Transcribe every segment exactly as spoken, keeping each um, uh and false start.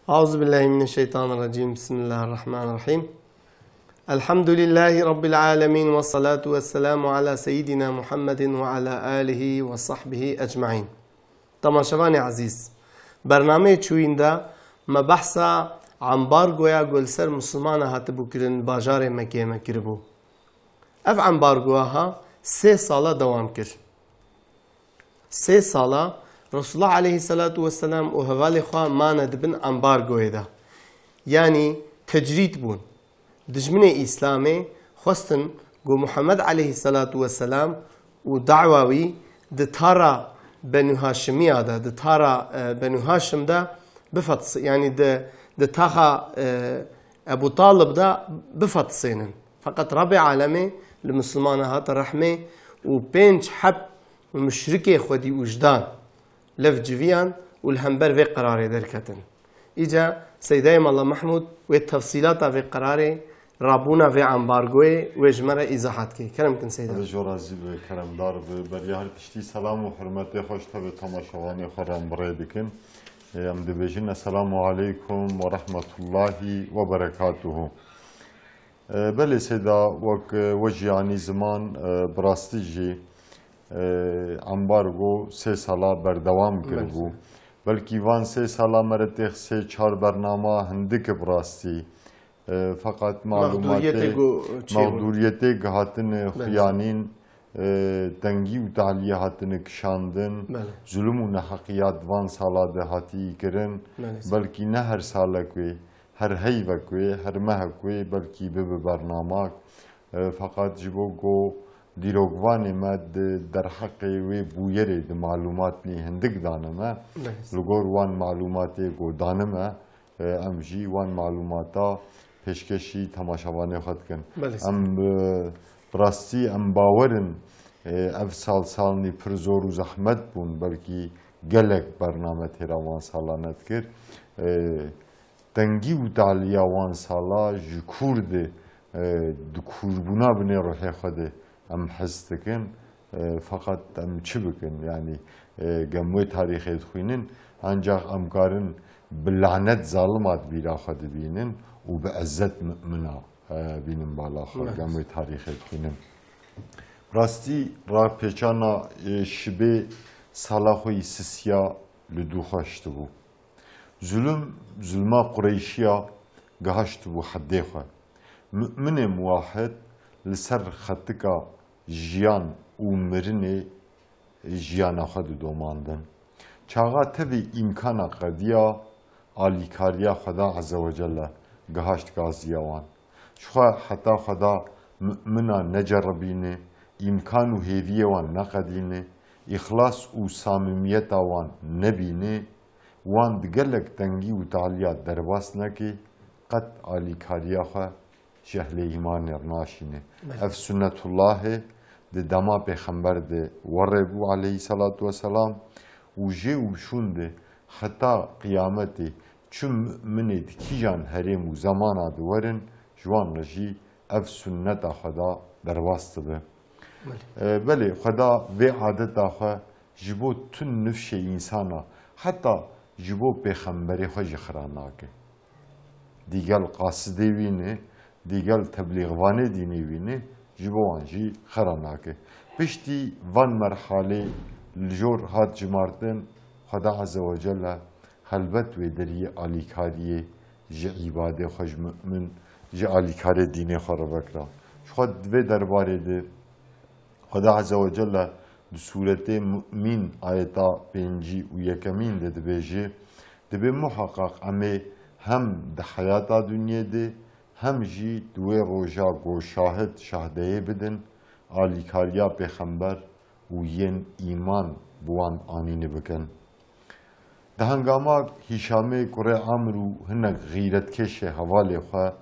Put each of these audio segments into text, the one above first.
Euzu billahi mineşşeytanirracim. Bismillahirrahmanirrahim. Elhamdülillahi Rabbil alemin ve salatu ve selamu ala seyyidina Muhammedin ve ala alihi ve sahbihi ecmaîn. Temaşevanê ezîz, bernameyê çûyîn de me behsa ambargoya ku li ser Misilmana hatibû kirin bajarê Mekê me kiribû. Ev ambargoya ha sê sala dewam kir. Sê sala Resulullah aleyhisselatu vesselam û hevalê xwe mane di bin ambargoyê de. Yanî tecrîd bûn. Dijminê Îslamê xwestin ku Muhammed aleyhisselatu vesselam û dawa wî di tara Benû Haşimiya de, di tara, e, Benû Haşim de bifetisi-, yanî di, di taxa, e, Ebu Talib de bifetisênin. Feqet Rabbê Alemê li Misilmana hate rehmê û pênc heb muşrikê xwedî û ji dan lev civiyan û li hember vê qerarê derketin. Îca Seydayê Mela Mehmûd wê tefsîlata vê qerarê, rabûna vê ambargoyê wê ji me re îzahat kê. Kerem kin Seyda. Xwedê ji we razî be, keremdar be. Beriya her tiştî selam û hurmetê xwe ji tevê temaşevanê xwe re em bi rê dikin. Ê, em dibêjin, Esselamu aleykum ve rahmetullahi ve berekatuhu. Ê, belê Seyda, wek, e, we jî anî ziman, e, bi rastî jî, e, ambargo sê sala berdewam kiribû. Belkî van sê sala me re têx sê çar bernama hindik e bi rastî. E, feqet malûmatê, mexdûriyetê ku çêbû, mexdûriyetê ku hatine xuyanîn, e, tengî û tehliyê hatine kişandin, zulm û neheqiyat van sala de hatiye kirin. Belkî ne her salek wê, her heyvek wê, her mehek wê, belkî bibe bernamak. E, feqet ji bo ku dîrokvanê me di derheqê wê bûyerê di malûmatnî hindik danime, li gor wan malûmatê ku danime, e, em jî wan malûmata pêşkêşî temaşevanê xwe dikin. Em, e, bi rastî em bawer in, e, ev sal salnî pir zor û zehmet bûn, belkî gelek bername têra wan sala nedikir. E, tengî û taliya wan sala ji kûr de, e, di kûrbûna binê ruhê xwe de em his dikin. E, feqet em çi bikin? Yanî, e, gem wê tarîxê dixwînin, ancaq em karin bi lanet zalima di bîra xwe dibînin û bi izzet mumina, e, bînin bala xwe. Gem wê tarîxê dixwînin. Rastî, rapêçana, e, şibê sala xwe yî sisiya li dû xwe hiştibû. Zulm, zulma Qureyşiya gihaştibû heddê xwe. Mu'minê muwahid li ser xetika jiyan û mirinê jiyana xwe didomandin. Çaxa tevî îmkana qediya alîkariya Xweda Azze ve Celle gihaşt gaziya wan. Ji xwe heta Xweda mumina neceribîne, îmkan û hêviyê wan neqedîne, îxlas û samimiyeta wan nebîne, wan di gelek tengî û taliya derbas neke, qet alîkariya xwe ji ehlê îmanê re naşîne. Belê. Ev sunnetullahê di dema pêxember de werê bû aleyhisselatu vesselam û jê û şûn de heta qiyametê çi mu'minê di kîjan herêm û zemana de werin, ji wan re jî ev sunneta Xweda derbas dibe. Belê. E, belê, Xweda vê adeta xwe ji bo tu nifşê însana, heta ji bo pêxemberê xwe jî xira nake. Dîgel qasidê wî ne, dîgel teblîxvanê dînê wî ne, ji bo wan jî xira nake. Piştî van merhalê li jor hat cimartin, Xweda Azze ve Celle helbet wê deriyê alîkariyê ji îbadê xwe, ji mu'min, ji alîkarê dînê xwe re vekira. Ji xwe di vê derbarê de Xweda Azze ve Celle di sûretê Mu'min ayeta pêncî û yekemîn de dibêje, dibê muheqeq em ê hem di heyata dinyê de hem jî di wê roja ku şahid şahdeyê bidin, alîkariya pêxember û yên îman bi wan anîne bikin. Di hengama Hîşamê kurê Amr û hinek xîretkêşê hevalê xwe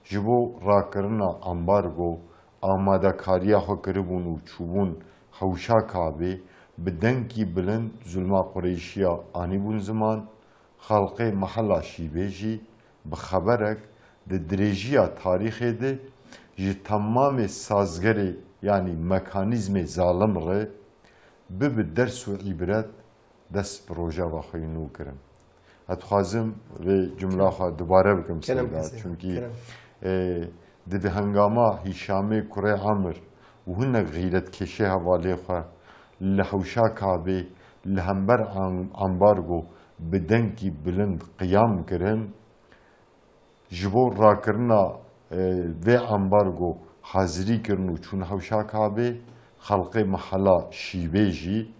ji bo rakirina ambargo amadekariya xwe kiribûn û çûbûn hewşa Kabê, bi dengkî bilind zulma Qureyşiya anîbûn ziman, xelqê mehela Şîbê jî bi xeberek di dirêjiya tarîxê de ji temamê sazgerê, yanî mekanîzmê zalim re bibe ders û îbret, dest bi rojeva xwe yî nû kirin. Ez dixwazim vê cumla xwe dubare bikim Kerem Seyda, kesê. Çunkî, Kerem. e, di, di hengama Hîşamê kurê Amir û hinek xîretkêşê hevalê xwe li hewşa Kabê li hember am-, ambargo bi dengkî bilind qiyam kirin, ji bo rakirina, e, vê ambargo hazirî kirin û çûn hewşa Kabê, xelqê mehela Şîbê jî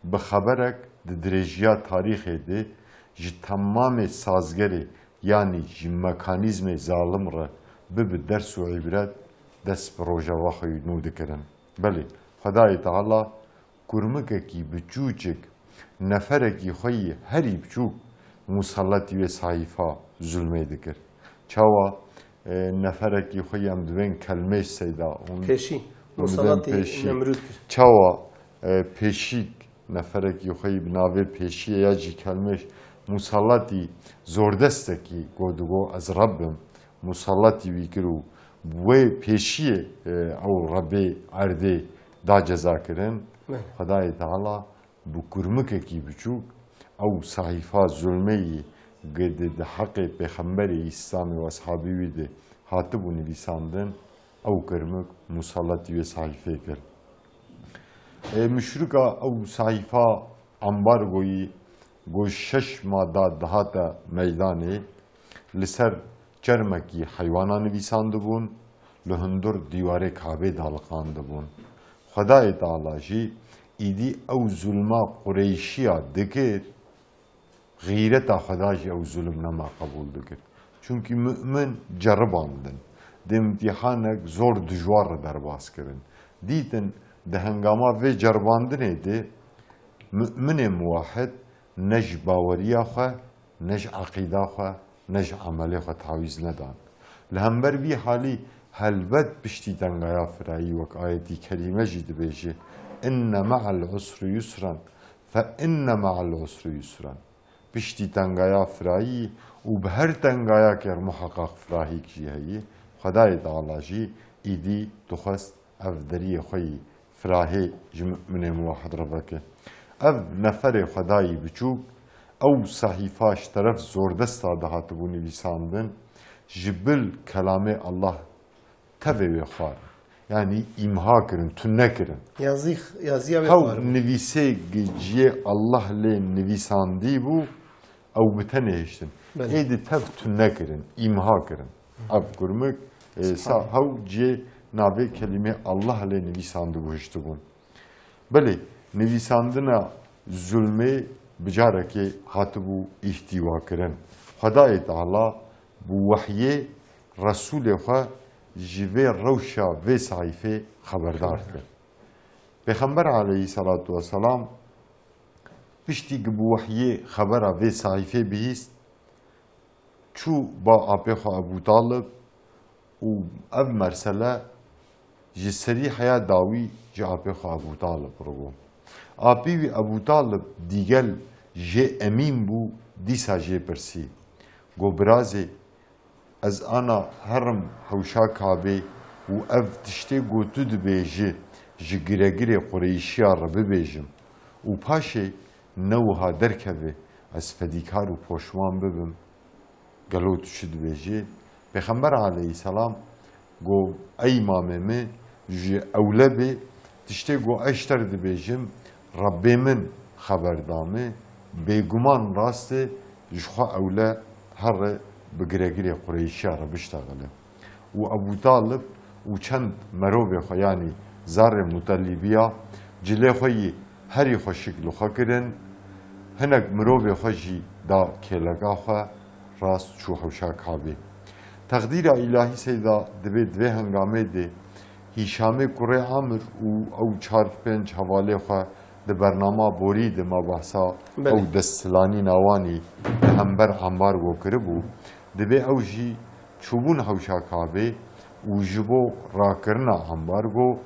bi xeberek di dirêjiya tarîxê de ji temamê sazgerê, yanî ji mekanîzmê zalim re bibe ders û îbret, dest bi rojeva xwe yî nû dikirin. Belê, Xwedayê Teala kurmikekî biçûçik, neferekî xwe yî herî biçûk muselletî wê sahîfa zulmê dikir. Çawa, e, neferekî xwe yî em dibên kelmêş Seyda, hûn, Pêşî, hûn dibên muselletî pêşî. Nemrûd kir. Çawa, e, pêşîk neferekî xwe yî bi navê pêşiyê ya jî kelmêş muselletî zordestekî got, digot, "Ez Reb im", muselletî wî kir û wê pêşiyê, e, ew Rebê erdê da ceza kirin. Belê. Xwedayê Teala bi kurmikekî biçûk ew sahîfa zulmê yî gi di, di heqê Pêxemberê Îslamê û eshabê wî de hatibû nivîsandin, ew kurmik muselletî wê sahîfê kir. E, muşrika ew sahîfa ambargoyî ku şeş mada dihate meydanê, li ser çermekî heywana nivîsandibûn, li hundir dîwarê Kabê daliqandibûn. Xwedayê Teala jî îdî ew zulma Qureyşiya dikir, xîreta Xweda jî ew zulm nema qebûl dikir. Çunkî mu'min ceribandin, di îmtîhanek zor dijwar re derbas kirin. Dîtin, di hengama vê ceribandinê de mu'minê muwahhid ne ji baweriya xwe, ne ji eqîda xwe, ne ji emelê xwe tawîz nedan. Li hember vî halî helbet piştî tengaya firayî, wek ayetî kerîme jî dibêje, "Inne me'al usri yusran, fe inne me'al usri yusran." Piştî tengaya firayî û bi her tengayakê re muheqeq firahîk jî heye. Xwedayê Teala jî îdî dixwest ev deriyê xwe yî firahê ji mu'minê muwahhid re veke. Ev neferê Xwedayî biçûk, ew sahîfa ji teref zordesta de hatibû nivîsandin, ji bil kelamê Allah tevê wê xwarin. Yanî îmha kirin, tune kirin. Yazî, yazîya wê Hew xwarin. Nivîsê gi ciyê Allah lê nivîsandî bû, ew bi tenê hiştin. Belê. Êdî tev tune kirin, îmha kirin. Ev kurmik, e, sa Subhanallah. Hew ciyê navê kelîmê Allah lê nivîsandibû hiştibûn. Belê, nivîsandina zulmê bi carekê hatibû îhtîwakirin. Xwedayê Teala bi wehyê Resûlê xwe ji vê rewşa vê sahîfê xeberdar kir. Pêxember aleyhisselatu vesselam piştî ku bi wehyê xebera vê sahîfê bihîst, çû ba apê xwe Ebû Talib û ev mersele ji serî heya dawî ji apê xwe Ebû Talib re bû. Apî wî Ebû Talib dîgel jê emîn bû, dîsa jê pirsî. Got, "Birazê, ez ana herim hewşa Kabê û ev tiştê ku tu dibêjî ji giregirê Qureyşiya re bibêjim û paşê ne wiha derkeve ez fedîkar û poşman bibim." Gelo tu çi dibêjî? Pêxember aleyhisselam got, "Ey mamê min, ji ewle bê, tiştê ku ez ji te re dibêjim, Rebbê min xeber da min, bêguman rast e, ji xwe ewle here bi giregirê Qureyşiya re biştexile." Û Ebû Talib û çend merovê xwe, yanî zarê Mutelîbiya, cilê xwe yî herî xweşik li xwe kirin, hinek mirovê xwe jî da kêleka xwe, rast çû hewşa Kabê. Teqdîra îlahî Seyda dibê di vê hengamê de Hîşamê kurê Amir û ew çar pênc hevalê xwe di bernama borî de me behsa Belê. Ew desthilanîna wan î li hember ambargo kiribû. Dibê ew jî çûbûn hewşa Kabê û ji bo rakirina ambargo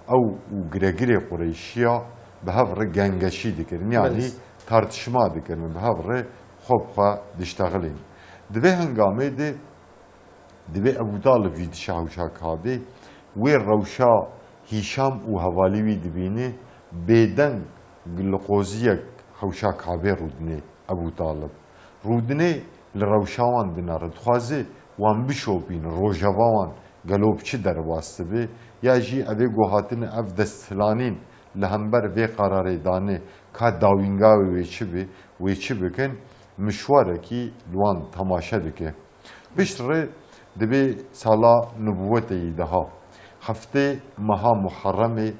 ew û giregirê Qureyşiya bi hev re gengeşî dikirin. Yanî Belê. Tartişma dikirin, bi hev re xwe bi xwe diştexilîn. Di vê hengamê de dibê Ebû Talib jî dişa hewşa Kabê, wê rewşa Hîşam û hevalî wî dibîne, bêdeng li qoziyek hewşa Kabê rûdinê Ebû Talib. Rûdinê li rewşa wan dinere, dixwaze wan bişopîne, rojeva wan gelo bi çi derbas dibe, ya jî evê ku hatine ev desthilanîn li hember vê qerarê dane, ka dawînga wê çi be, wê çi bikin, mişwarekî li wan temaşe dike. Piştre dibê sala nubûwetê yî daha. Heftê meha Muharremê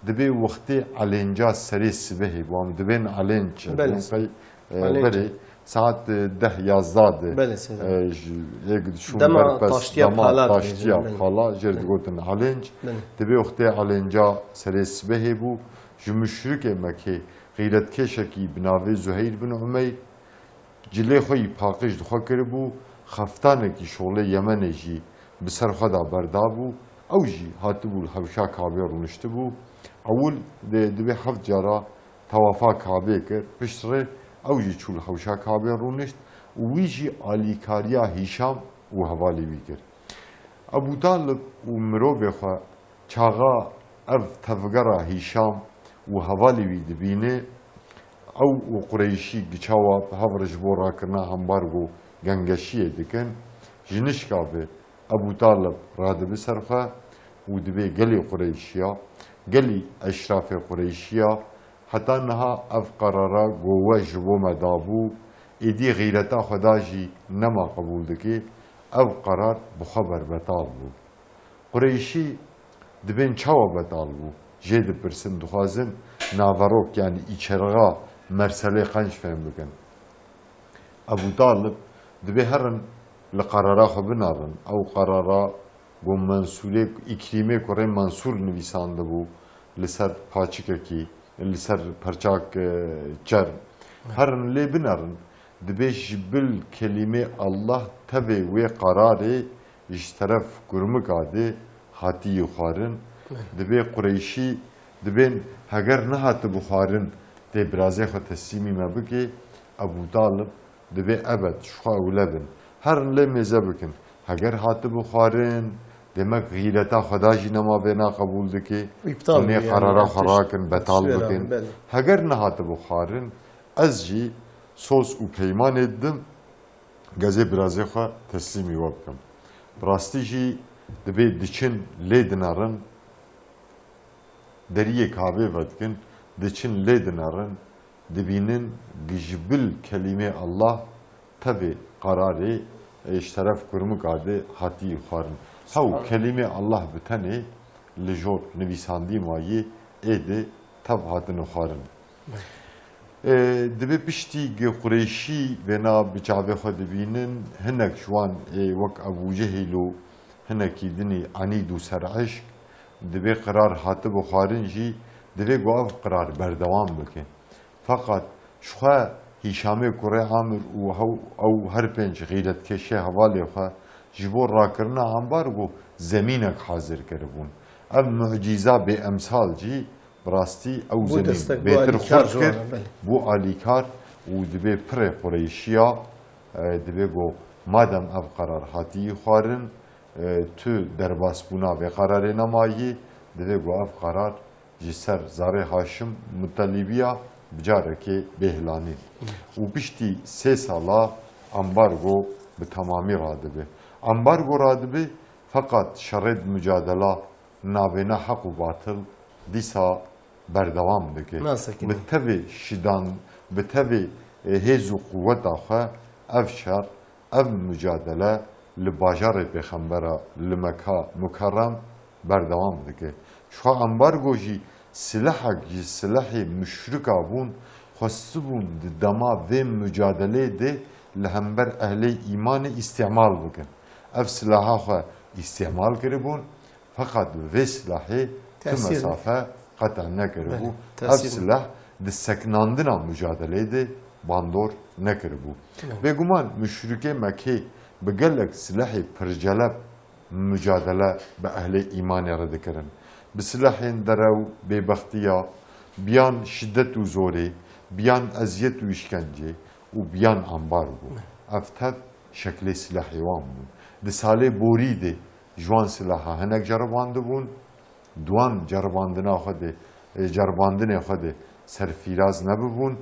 dibê wextê elênca serê sibehê bû. Em dibên elênc, Belê. Dibên qey, e, Elênc. Berê saet, e, deh yazda de, Belê, seyda. E, ji, yek dişûn Dema ber pes, taştiya dema pala taştiya dibêjin, belê. Pala, jêr Belê. Digotin elênc. Belê. Dibê wextê elênca serê sibehê bû. Ji muşrikê Mekê xîretkêşekî bi navê Zuheyr bin Umeyr, cilê xwe yî paqij di xwe kiribû, xeftanekî şolê Yemenê jî bi ser xwe de berdabû. Ew jî hatibû li hewşa Kabê rûniştibû. Ewil dê, dibê heft cara tewafa Kabê kir. Piştre ew jî çû li hewşa Kabê rûnişt û wî jî alîkariya Hîşam û hevalê wî kir. Ebû Talib û mirovê xwe çaxa ev tevgera Hîşam û hevalê wî dibîne, ew û Qureyşî giça wa bi hev re ji bo rakirina ambargo gengeşiyê dikin, ji nişka bi Ebû Talib radibe ser xwe û dibê gelê Qureyşiya, gelî eşrafê Qureyşiya, heta niha ev qerara ku we ji bo me dabû, êdî xîreta xwe da jî nema qebûl dike, ev qerar bi xwe ber betal bû. Qureyşî dibên çawa betal bû? Jê dipirsin, dixwazin naverok, yanî îçerixa merselê qenc fêm bikin. Ebû Talib dibê herin li qerara xwe binerin. Ew qerara ku Mensûrê, Îkrîmê kurê Mensûr nivîsandibû li ser paçikekî, li ser perçak, e, çerm. Herin lê binerin. Dibê ji bil kelîmê Allah tevê wê qerarê ji teref kurmika de hatiyî xwarin. Dibê Qureyşî dibên heger nehatibû xwarin tê birazê xwe teslîmî me bike, Ebû Talib dibê ebed ji xwe ewle bin. Herin lê mêze bikin. Heger hatibû xwarin, demek xîreta xwe da jî nema vêna qebûl dike. Îptal Hûn ê bû, yani, qerara xwe ateş rakin, betal süvera, bikin. Belê. Heger nehatibû xwarin, ez jî soz û peymanê didim, gezê birazê xwe teslîmî we bikim. Bi rastî jî dibê diçin lê dinerin, deriyê Kabê vedikin, diçin lê dinerin, dibînin ji bil kelîmê Allah tevê qerarê, e, ji teref kurmika de hatiyî xwarin. Hew, Subhanallah. Kelîmê Allah bi tenê li jor nivîsandî mayî ê de tev hatine xwarin. E, dibê piştî gi Qureyşî vêna bi çavê xwe dibînin, hinek ji wan ê wek Ebû Cehîl û hinekî dinî enîd û sereşk, dibê qirar hatibû xwarin jî, divê ku ev qirar berdewam bike. Feqat ji xwe Hîşamê kurê Amir û hew, ew her pênc xîretkêşê hevalê xwe ji bo rakirina ambargo zemînek hazir kiribûn. Ev mucîza bê emsal jî bi rastî ew Bû zemîn destek, bû bêtir alîkar xurt ji kir, wan re, belê. Bû alîkar û dibê pirê Qureyşiya, e, dibê ku madem ev qerar hatiyî xwarin, e, tu derbasbûna vê qerarê nemayî, divê ku ev qerar ji ser zarê Haşim Mutelîbiya bi carekê bê hilanîn. Û piştî sê sala ambargo bi temamî radibe. Ambargo radibe, feqat şerê di mucadela navêna heq û batil dîsa berdewam dike. Nasekine. Bi tevê şidan, bi tevê, e, hêz û quweta xwe ev şer, ev mucadele li bajarê Pêxembera, li Meka Mukerrem berdewam dike. Ji xwe ambargo jî silahek ji silahê muşrika bûn, xwestibûn di dema vê mucadeleyê de li hember ehlê îmanê îstîmal bikin. Ev silaha xwe îstîmal kiribûn, feqat bi vê silahê tu Tesîr mesafe qete nekiribû. Belê, tesîr Ev silah di seknandina mucadeleyê de bandor nekiribû. Belê. Bêguman muşrikê Mekê bi gelek silahê pirceleb mucadele bi ehlê îmanê re dikirin. Bi silahên derew, bêbextiya, biyan şiddet û zorê, biyan eziyet û îşkencê û biyan ambargo. Belê. Ev tev şeklê silahê wan bûn. Di salê borî de ji wan silaha hinek ceribandibûn, di wan ceribandina xwe de, e, ceribandinê xwe de serfîraz nebibûn.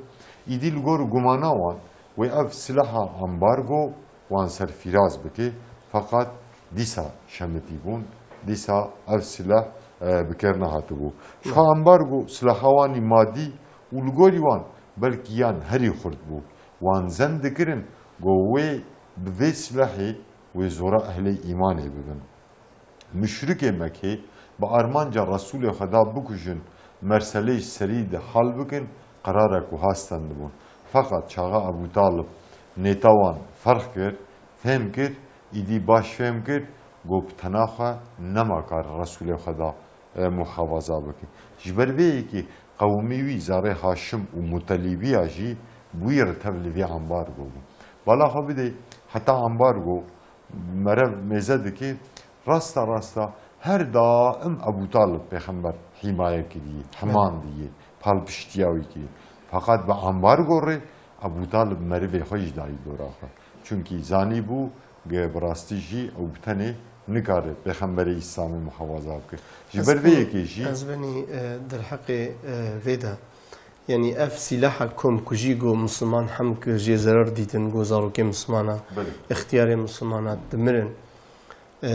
Îdî li gor gumana wan, Wê ev silaha ambargo wan ser fîraz bike, feqet dîsa şemitî bûn, dîsa ev silah, e, bi kêr nehatibû. Ji xwe ambargo silaha wan î madî û li gorî wan belkî yan herî xurt bû. Wan zen dikirin ku wê bi vê silahê wê zora ehlê îmanê bibin. Muşrikê Mekkê bi armanca Resûlê Xweda bikujin, meselê ji serî de hal bikin, qerarek wiha stendibûn. Feqet çaxa Ebû Talib nêta wan ferq kir, fêm kir, îdî baş fêm kir, got, bi tena xwe nema kar Resûlê Xweda, e, muhafaza bike. Ji ber vê yekê qewimî wî zarê Haşim û Mutelîbiya jî bûyî re tev li vê ambargo bû. Bala xwe bidê, heta ambargo merev mêze dike, rasta rasta her daim Ebû Talib pêxember hîmaye kiriye, hemandiye, palpiştiya wî kiriye. Feqet bi ambargo re Ebû Talib merivê xwe jî dayî dora xwe. Çunkî zanîbû ge bi rastî jî ew bi tenê nikare pêxemberê Îslamê muhafaza bike. Ji ber vê yekê jî ez benî, e, derheqê, e, vê de. Yanî ev sîlaha komkujî ku Misliman hem ku jê zerar dîtin, ku zarokê Mislimana, Belê. ixtiyarê Mislimana dimirin. E,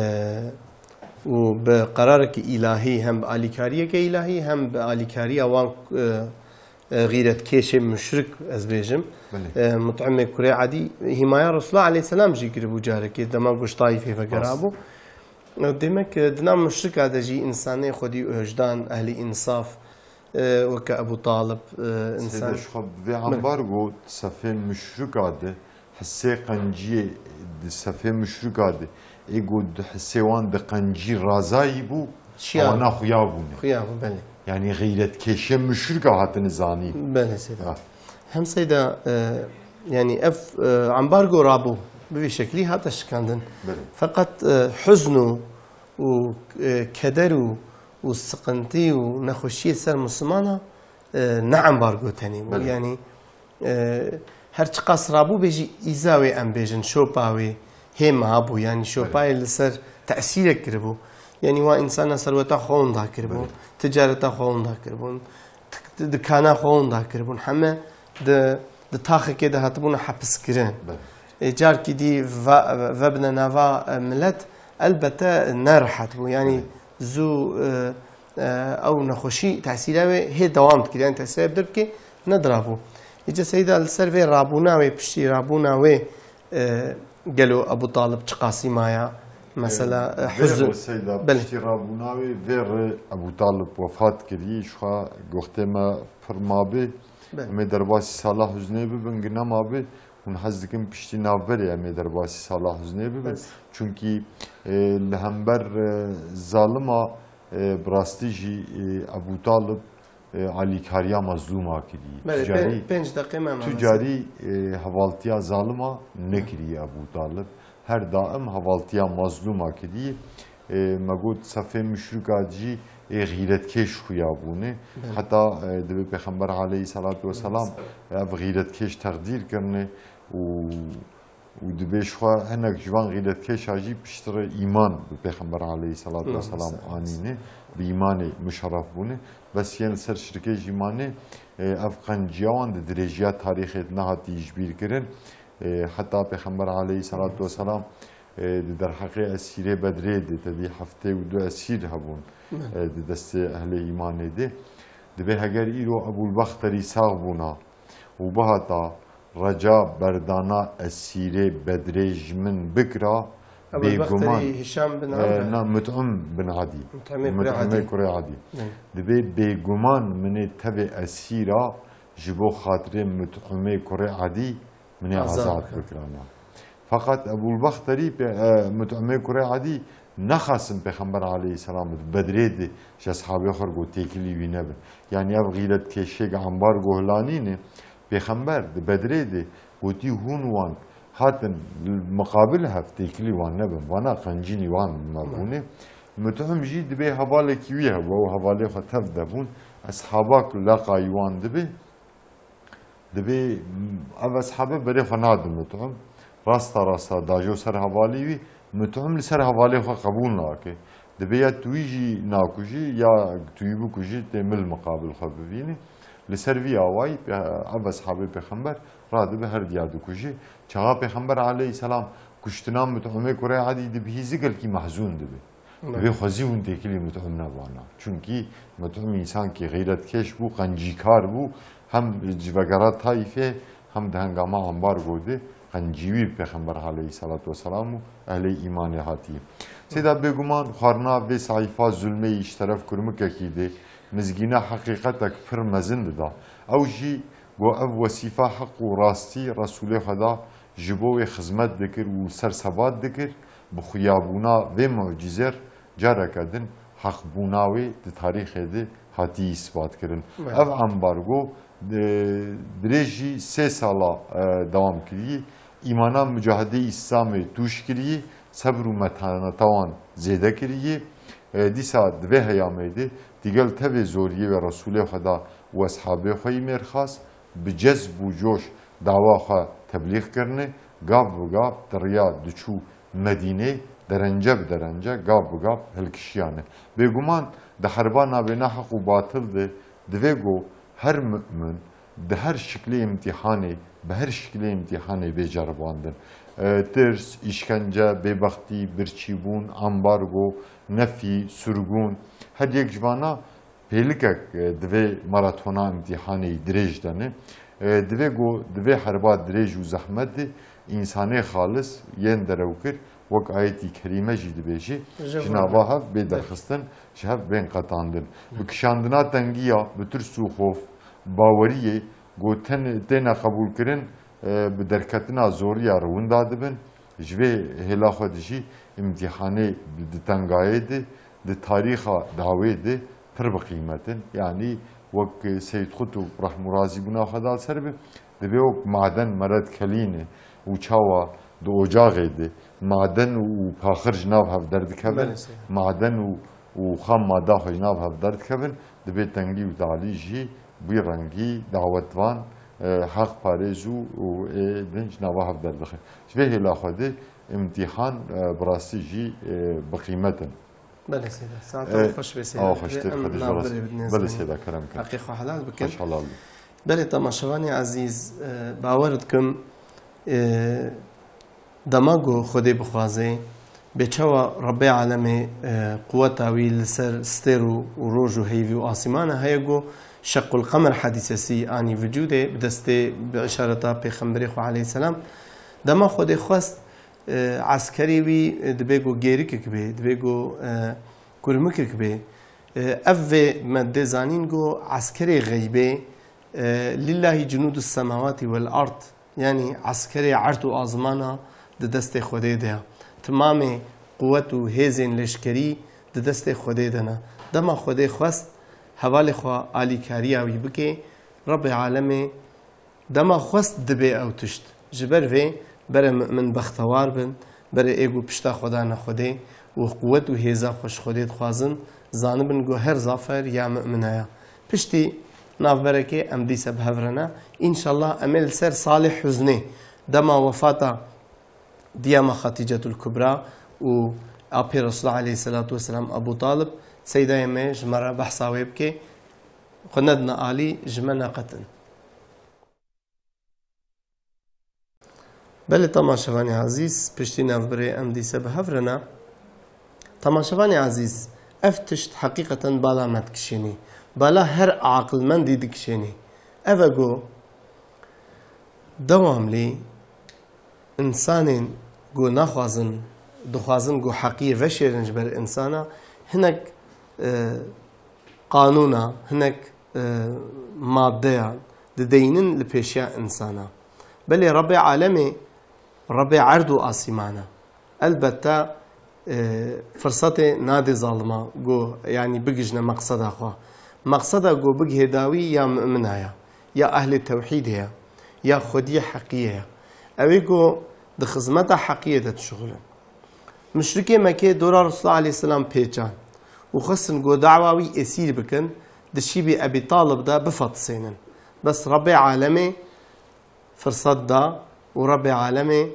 û bi qerarekî îlahî, hem bi alîkariyeke îlahî, hem bi alîkariya wan, e, e, xîretkêşê muşrik, ez bêjim, Belê. e, Mut'imê kurê Edî hîmaya Resulullah aleyhisselam jî kiribû carekê, dema ku ji Taîfê vegerabû. Rast. E, demek, e, di nav muşrika de jî însanê xwedî û hejdan, ehlî însaf, e, weke Ebû Talib, e, Seyda, însan ji xwe bi vê Belê. ambargo di sefê muşrika de, hisê qenciyê di sefê muşrika de, ê ku di hisê wan de qencî razayî bû, Şiya. wana xuya bûne. Xuya bû, belê. Yanî xîretkêşê muşrika hatine zanîn. Belê, Seyda. Ha. Hem Seyda, e, yanî ev, e, ambargo rabû, bi vî şeklî hate şikandin. Belê. Feqet, e, huzn û, û, e, keder û, û siqintî û nexweşiyê ser Mislimana, e, ne ambargo tenê bû. Belê. Yanî, e, her çiqas rabû bê jî îza wê, em bêjin, şopa wê hê meha bû. Yanî Belê. şopayê li ser tesîrek kiribû. Yanî wan însana serweta xwe winda kiribûn, Belê. ticareta xwe winda kiribûn, t-, dikana xwe winda kiribûn. Heme di, di taxekê de hatibûne hepiskirin. Belê. Ê, carkî dî va-, vebine nava, e, milet, elbete ne rehet bû. Yanî Belê. zû, e, e, ew nexweşî tesîra wê hê dewam dikir. Yanî tesîra wê bi dir bikê, nedirabû. Îca Seyda, li ser vê rabûna wê, piştî rabûna wê, e, gelo Ebû Talib çiqasî maya? Mesela, e, Vê huzn-, re Seyda, Belê. piştî rabûna wê, vê re Ebû Talib wefat kirî, ji xwe goxtê me pir mabê. Belê. Em ê derbasî sala huznê bibin, gi nemabê, hûn hez dikin piştî navberê em ê derbasî sala huznê bibin. Bes. Çunkî, e, li hember, e, zalima, e, bi rastî jî, e, Ebû Talib, e, alîkariya mazlûma kirî. Belê, Tu carî, pê-, pênc deqê me tu mane. carî, e, hevaltiya zalima nekirî Ebû Talib. Her daim hevaltiya mazlûma kirî. E, me got sefê muşrika jî ê xîretkêş xuya bûne. Belê. Heta, e, divê Pêxember aleyhisselatu vesselam ev xîretkêş teqdîr kirine û, û dibê ji xwe hinek ji van xîretkêşa jî piştre îman bi Pêxember aleyhisselatu vesselam Allahümme salli. anîne, bi îmanê muşerref bûne. Bes yên li ser şirkê jî mane, e, ev qenciya wan di dirêjiya tarîxê de nehatî ji bîr kirin. E, heta Pêxember aleyhisselatu vesselam, e, di derheqê esîrê Bedrê de, tevî heftê û du esîr hebûn, Belê. e, di destê ehlê îmanê de. Dibê heger îro Ebûl Bexterî sax bûna û bihata reca berdana esîrê Bedrê ji min bikira, Ebûl bêguman, Bexterî Hişam bin e, Amr. na, Mut'im bin Adî. Mut'imê kurê Mut'imê Adî. kurê Adî. Belê. Dibê bêguman min ê tevê esîra ji bo xatirê Mut'imê kurê Adî Min ê Azad azad bike. bikirana. Feqet Ebûl Bexterî pê, e, Mut'imê kurê Edî nexastin Pêxember aleyhisselam di Bedrê de ji eshabê xwe re got têkilî wî nebin. Yanî ev xîretkêşiyek ambargo hilanîne. Pêxember di Bedrê de gotî hûn wan hatin miqabil hev têkilî wan nebin. Vana qencînî wan me bûne. Mut'im jî dibê hevalekî wî hebû, ew hevalê xwe tev de bûn. Eshabak leqayî wan dibe. Dibê ev eshabe berê xwe nadin Mut'im. Rasta rasta dajo ser hevalê wî, Mut'im li ser hevalê xwe qebûl nake. Dibê ya tu wî jî nakujî, ya tu wî bikujî, tê min li miqabil xwe bivînî. Li ser vî awayî, e, ev eshabê pêxember radibe her diya dikujê. Çaxa pêxember aleyhisselam kuştina Mut'imê kurê Edî dibihîzî gelkî mehzûn dibe. Dibê xwezî hûn têkilî Mut'im nebana. Çunkî Mut'im însankî xeyretkêş bû, qencîkar bû. Hem ji vegera Taîfê, hem di hengama ambargo de qencî wî pêxember aleyhisselatu vesselam û ehlê îmanê hatiye. Seyda bêguman xwarina vê seyfa zulmê yî ji teref kurmikekî de mizgîna heqîqetek pir mezin dida. Ew jî got, ev wesîfa heq û rastî Resûlê Xweda ji bo wê xizmet dikir û li ser sebat dikir, bi xuyabûna vê mucîzer careke din heqbûna wê di tarîxê de hatî îsbatkirin. Belê. Ev ambargo, e, dirêjî sê sala, e, dewam kiriye. Îmana mucahidê Îslamê tûj kiriye, sebr û metaneta wan zêde kiriye. E, dîsa di vê heyamê de digel tevê zoriyê ve Resûlê Xweda û eshabê xwe yî mêrxas bi cezb û coş dawa xwe teblîx kirine, gav bi gav di riya diçû Medînê derence bi derence, gav bi gav hilkişiyane. Bêguman di herba navê neheq û batil de divê ku her mu'min di her şiklê îmtîhanê, bi her şiklê îmtîhanê bê ceribandin. E, tirs, îşkence, bêbextî, birçîbûn, ambargo, nefî, surgûn, her yek ji vana pêlikek, e, di vê maratona îmtîhanê dirêj de ne. E, divê ku di vê herba dirêj û zehmet de însanê xalis yên derewkir, wek ayetî kerîme jî dibêje, ji nava hev bê derxistin, ji hev bên qetandin. Bi kişandina tengiya, bi tirs û xof, baweriyê ku ten-, têne qebûlkirin, e, bi derketina zoriya riwinda dibin. Ji vê hêla xwe de jî îmtîhanê di tengayê de, di tarîxa dawê de pir bi qîmet in. Yanî wek Seyyid Qutb, rehm û razîbûna Xweda li ser be, dibê wek maden mered kelîne û çawa di ocaxê de maden û paxir ji nav hev derdikevin, Belê, seyda. Maden û, û xam mada xwe ji nav hev derdikevin, dibê tengî û talî jî bi wî rengî dawetvan, e, heqparêz û, û ê din ji nava hev derdixe. Ji vê hêla xwe de îmtîhan, e, bi rastî jî, e, bi qîmet in. Belê seyda. Saeta E, xweş be seyda. awa xweştir, Em Xwedê ji navbirê rast. bidinê Belê zanîn. seyda, kerem kin. Heqê xwe helal bikin. Xweş helal be. Belê temaşevanê ezîz, e, bawer dikim, e, dema ku Xwedê bixwaze, bê çawa Rebbê Alemê, e, quweta wî li ser stêr û, û roj û heyvî û asîmana heye ku Şequl Qemer hedîsesî anî vicûdê bi destê, bi işareta Pêxemberê xwe aleyhisselam. Dema Xwedê xwest, e, eskerê wî, e, dibê ku gêrikek bê, dibê ku, e, kurmikek bê. E, ev vê me dê zanîn ku eskerê xeybê, e, Lillahî cunûdus semawatî wel ard, yanî eskerê erd û azmana di destê Xwedê de ye. Timamê quwet û hêzên leşkerî di destê Xwedê de ne. Dema Xwedê xwest hevalê xwe alîkariya wî bike, Rebbê Alemê dema xwest dibê ew tişt. Ji ber vê bere mu'min bextewar bin, bere ê ku pişta xwe dane Xwedê û quwet û hêza xwe ji Xwedê dixwazin, zanibin ku her zafer ya mu'mina ya. Piştî navberekê em dîse bi hev re ne. Înşallah em ê li ser salê huznê, dema wefata diya me Xatîcetul Kubra û apê Resulullah aleyhisselatu vesselam Ebu Talib, seydayê me ji me re behsa wê bike. Xwe nedine alî, ji me neqetin. Belê temaşevanê ezîz, piştî navbirê em dîse bi hev re ne. Temaşevanê ezîz, ev tişt heqîqeten bala me dikişênî. Bala her aqilmendî dikişênî. Ev e ku dewamlî însanên ku naxwazin, dixwazin ku heqiyê veşêrin ji ber însana, hinek, e, qanûna, hinek, e, maddeyan dideynin li pêşiya însana. Belê Rebbê Alemê, Rebbê erd û asîman e. Elbette, e, firsetê nade zalima ku, yanî bigihîjne meqseda xwe. Meqseda ku bigihê dawî ya mumina ye, ya ehlê tewhîdê ye, ya xwediyê heqiyê ye. Ew ê ku di xizmeta heqiyê de dişuxulin. Muşrikê Mekkê dora Resulullah aleyhisselam pêçan û xwestin ku dawa wî êsîr bikin, di şîbê Ebî Talib de bifetisênin. Bes Rebbê Alemê firset da û Rebbê Alemê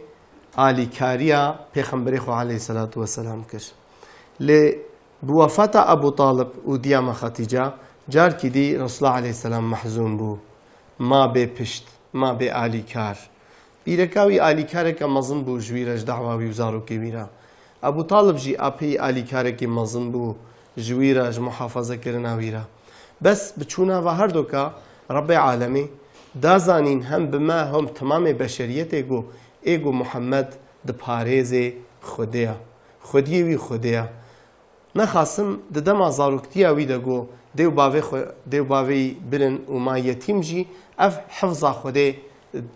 alîkariya Pêxemberê xwe aleyhisselatu vesselam kir. Lê bi wefata Ebû Talib û diya me Xetîca, Carkî dî Resulullah aleyhisselam mehzûn bû. Ma bê pişt, ma bê alîkar. Bîreka wî alîkareke mezin bû ji wî re, ji dawa wî û zarokê wî re. Ebû Talib jî apê alîkarekî mezin bû ji wî re, ji muhafazekirina wî re. Bes bi çûna va herdoka Rebbê Alemî da zanîn hem bi me hem temamê beşeriyetê ku ê ku Muhammed diparêzê Xwedê ya. Xwediyê wî Xwedê ya. Nexasim di dema zaroktiya wî de ku dê û bavê xwe, dê û bavê wî birin û ma yetîm jî ev hifza Xwedê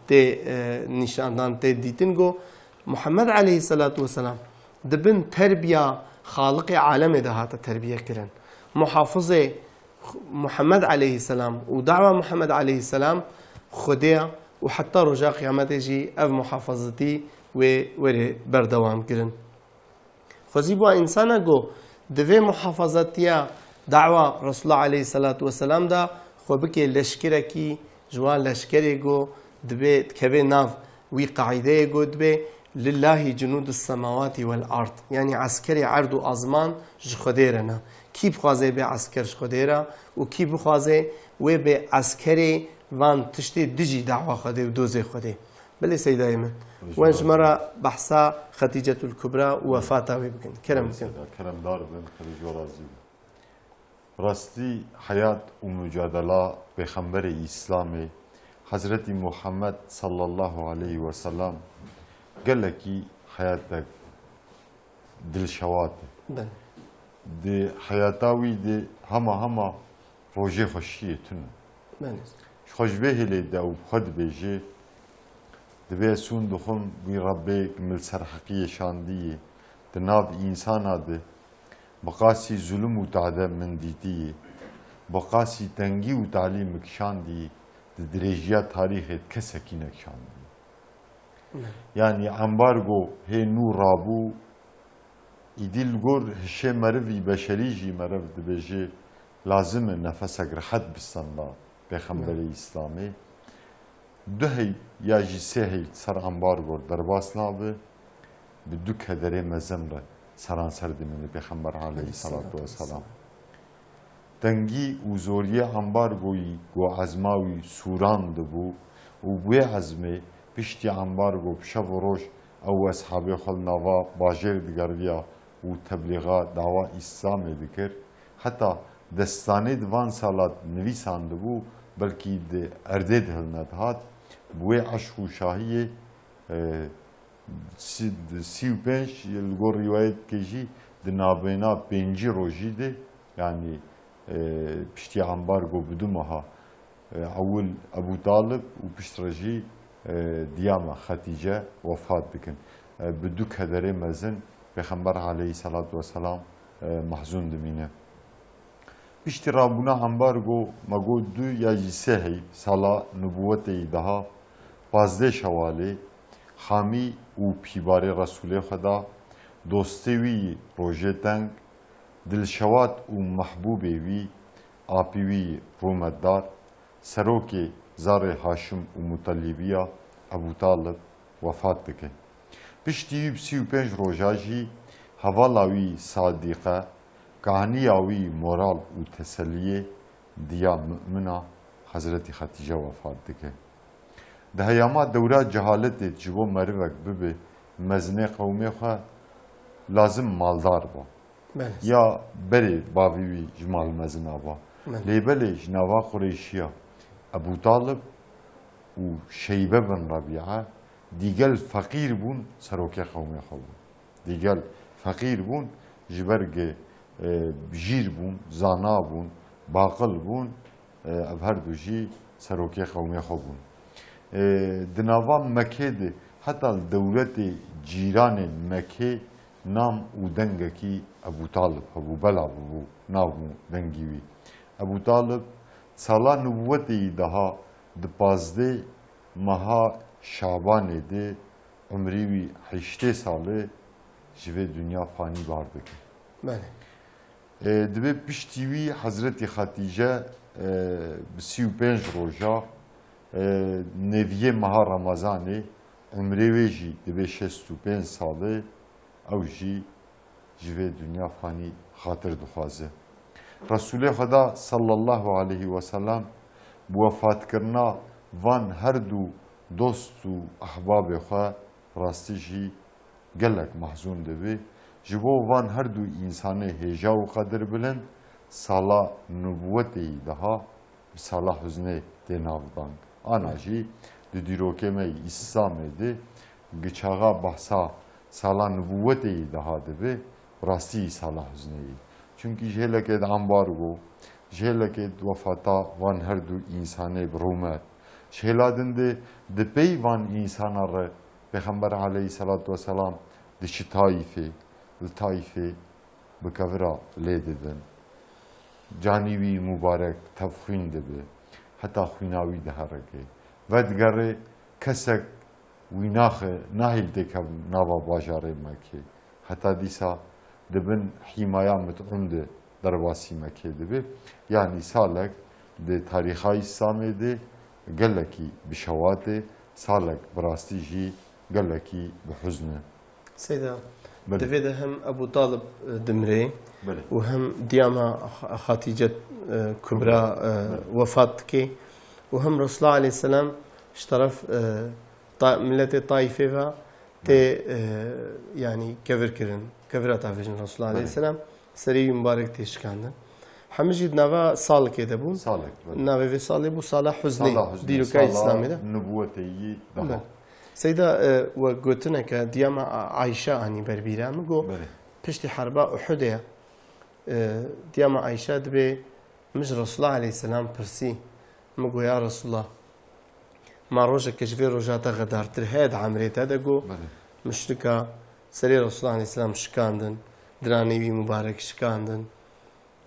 tê, e, nîşandan, tê dîtin ku Muhammed aleyhisselatu vesselam di bin terbiya Xaliqê alemê de hate terbiye kirin. Muhafizê Muhammed aleyhisselam û dawa Muhammed aleyhisselam Xwedê ya û heta roja qiyametê jî ev muhafazatî wê were berdewam kirin. Xwezî bû însana ku divê muhafazatiya dawa Resulullah aleyhisselatu vesselam da xwe bike leşkerekî ji wan leşkerê ku dibê dikeve nav wî qaîdeyê ku dibê "Lillahi cunûdus semawati vel ard", yanî eskerê erd û azman ji Xwedê re ne. Kî bixwaze bê esker ji Xwedê re û kî bixwaze wê bê eskerê van tiştê dijî dawa Xwedê û dozê Xwedê. Belê Seydayê min. Wen ji me re behsa Xetîcetul Kubra û wefata wê bikin. Kerem bikin. Seyda, keremdar bin, Xwedê ji we razî bin. Rastî heyat û mucadela Pêxemberê Îslamê, Hezretî Muhammed sallallahu aleyhi ve sellem, gelekî heyatek dilşewat e. Belê. Di heyata wî de hema hema rojê xweşiyê tune. Belê. Ji xwe ji vê hêlê de û bi xwe dibêje, dibê ez sûn dixwim wî Rebbê ku min li ser heqiyê şandiyê, di nav însana de bi qasî zulm û tade min dîtiyê, bi qasî tengî û talî min kişandiyê, di dirêjiya tarîxê de kesekî nekişandiyê. Belê. Yanî embargo hê nû rabû, îdî li gor hişê merivî beşerî jî meriv dibêje, lazim e nefesek rehet bistenda Pêxemberê Belê. Îslamê. Du heyv ya jî sê heyv ser embargo derbas nabe, bi du kederê mezin re seranser dimîne Pêxember aleyhisselatu vesselam. Tengî û zoriyê ambargoyî ku ezma wî sûran dibû û bi wê ezmê piştî ambargo bi şev û roj ew û eshabê xwe li nava bajêr digeriya û teblîxa dawa Îslamê dikir. Heta destanê di van sala nivîsandibû, belkî di erdê de hilnedihat. Bi wê eşq û şahiyê, e, Sî, sî û pênc, li gor rîwayetke jî di navbeyna pêncî rojî de, yanî, e, piştî ambargo bi du meha, e, ewil Ebû Talib û piştre jî, e, diya me Xetîce wefat dikin. E, bi du kederê mezin Pêxember aleyhisselatu vesselam, e, mehzûn dimîne. Piştî rabûna ambargo, me got du ya jî sê heyv, sala nubûwetê yî daha, pazdeh Şewalê, xamî û pîbarê Resûlê Xweda, dostê wî yî rojê teng, dilşewat û mehbûbê wî, apî wî yî rûmetdar, serokê zarê Haşim û Mutelîbiya Ebû Talib wefat dike. Piştî wî bi sî û pênc roja jî hevala wî Sadîqe, kahniya wî moral û teseliyê diya mumina Hezretî Xetîce wefat dike. Di heyama dewra cehaletê ji bo merivek bibe mezinê qewmê xwe lazim maldar ba. Belê. Ya berê bavî wî ji mal mezina ba. Belê. Lê belê ji nava Qureyşiya Ebû Talib û Şeybe bin Rebîe dîgel feqîr bûn, serokê qewmê xwe bûn. Dîgel feqîr bûn, ji ber ge, e, jîr bûn, zana bûn, baqil bûn, e, ev her du jî serokê qewmê xwe bûn. E, di nava Mekê de heta li dewletê cîranê Mekê nam û dengekî Ebû Talib hebû, bela bûbû nav û dengî wî. Ebû Talib sala nubûwetê yî daha di pazdeh meha Şabanê de umrî wî heştê sal e, ji vê dinya fanî bar dike. Belê. E, divê piştî wî Hezretî Xetîce, e, bi sî û pênc roja, e, nêviyê meha Remezanê, umrê wê jî divê şêst û pênc sal e, ew jî ji vê dinya fanî xatir dixwaze. Resulê Xweda sallallahu aleyhi ve sellem bi wefatkirina van her du dost û ehbabê xwe rastî jî gelek mehzûn dibe. Ji bo van her du însanê hêja û qedirbilind sala nubûwetê yî daha bi sala huznê tê navdan. Ana jî di dîrokê me yî Îslamê de gi çaxa behsa sala nubûwetê yî daha dibe, rastî yî sala huznê yî. Çunkî ji hêlekê di ambargo, ji hêlekê di wefata van her du însanê bi rûmet, ji hêla din de di pey van însana re Pêxember aleyhisselatu vesselam diçi Taîfê, li Taîfê bi kevira lê didin. Canî wî mubarek tevxwîn dibe, heta xwîna wî diherike. Vedigerê kesek wî naxe, nahêl têkev nava bajarê Mekê. Heta dîsa di bin hîmaya mit'ûm de derbasî Mekê dibe. Yanî salek di tarîxa Îslamê de gelekî bi şewat e, salek bi rastî jî gelekî bi huzn e. Seyda, Belê. Di vê de hem Ebû Talib, e, dimrê Belê. Û hem diyama Xa-, Xatîce, e, Kubra, e, Belê. Wefat dike û hem Resulullah aleyhisselam ji teref, e, ta-, miletê Taîfê ve tê, Belê. E, yanî kevir kirin. Kevira tavêjin Resulullah Belê. Aleyhisselam. Serê wî mubarek tê şikandin. Hemî jî di nava salikê de bûn. Salek, belê. Navê vê salê bû sala huznê, Sala huznê, dîroka sala Îslamê de. Nubûwetê yî daha. Belê. Seyda, e, we gotineke diyama A-, Ayşe anî berbîra min got, Belê. Piştî herba Uhudê, e, diyama Ayşe dibê min ji Resulullah aleyhisselam pirsî. Min got, ya Resulullah, ma rojeke ji vê roja te xedartir heye di emrê te de? Got, Belê. Muşrika serê Resulullah aleyhisselam şikandin, diranê wî mubarek şikandin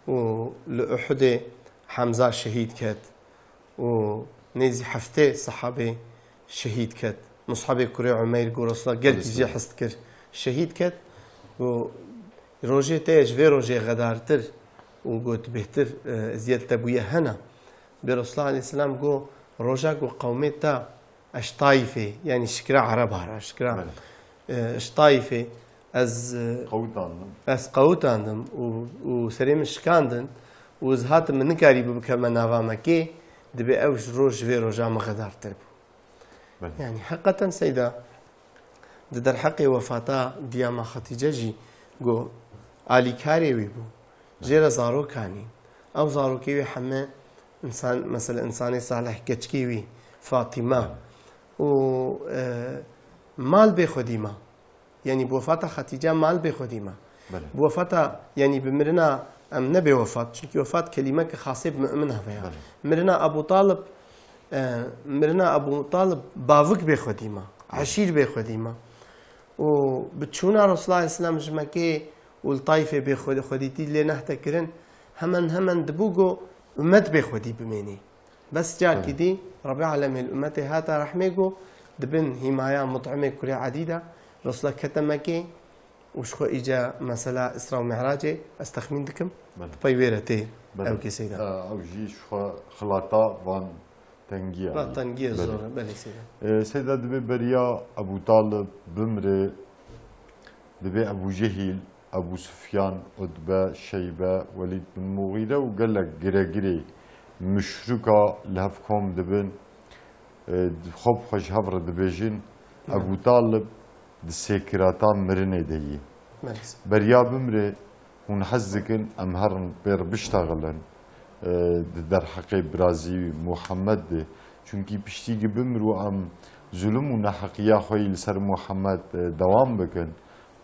û li Uhudê Hemza şehîd ket û nêzî heftê sehabê şehîd ket. Mus'abê kurê Umeyr got, Resulullah gelkî Aleyhisselam. Jê hist kir, şehîd ket û rojê te ye ji vê rojê xedartir û got bêhtir, e, eziyet te bûye hena. Bê Resulullah aleyhisselam got, roja ku qewmê te, ez ji Taîfê, yanî şikira Ereb hara, şikira, Belê. E, ji Taîfê, ez, e, Qewtandim. Ez qewtandim û, û serê min şikandin û ez hatim min nikarîbû bikevme nava Mekê, dibê ew ji roj ji vê roja min xedartir bû. Belê. Yanî heqeten Seyda, di derheqê wefata diyama Xetîce jî got, alîkarê wî bû. Jê re zarok anî. Ew zarokê wî heme însan, mesela însanê salih, keçikê wî, Fatîma. Belê. Û, e, mal bê xwedî ma. Yanî bi wefata Xetîce mal bê xwedî ma. Belê. Bi wefata, yanî bi mirina, em ne bê wefat. Çunkî wefat kelîmeke xasê bi mu'min heve ya. Belê. Mirina Ebû Talib, e, mirina Ebû Talib bavik bê xwedî ma. Belê. Eşîr bê xwedî ma. Û bi çûna Resulullah aleyhisselam ji Mekê û li Taîfê bê xwedî, xwedîtî lê nehte kirin, hemen hemen dibû ku ummet bê xwedî bimênî. Bes carkî Belê. Dî Rebê Alemê li ummetê hata rehmê ku di bin hîmaya Mut'imê kurê Edî de Resulullah kete Mekê û ji xwe îca mesela Isra û Mi'racê ez texmîn dikim. Belê. Di pey wê re tê Belê. Ew kesê de. E, ew jî ji xwe xilata van tengiya. Van tengiya Belê. Zor e. Belê Seyda. E, Seyda dibê beriya Ebû Talib bimrê, dibê Ebû Cehîl, Ebû Sufyan, Utbe, Şeybe, Welîd bin Muxîre û gelek giregirê muşrika li hev kom dibin, e, xwe bi xwe ji hev re dibêjin, Hı. Ebû Talib di sêkirata mirinê de yî. Maalesef. Beriya bimrê, hûn hez dikin em herin pê re biştexilin, e, di derheqê birazî Muhammed de. Çunkî piştî gi bimir û em zulm û neheqiya xwe yî li ser Muhammed, e, dewam bikin,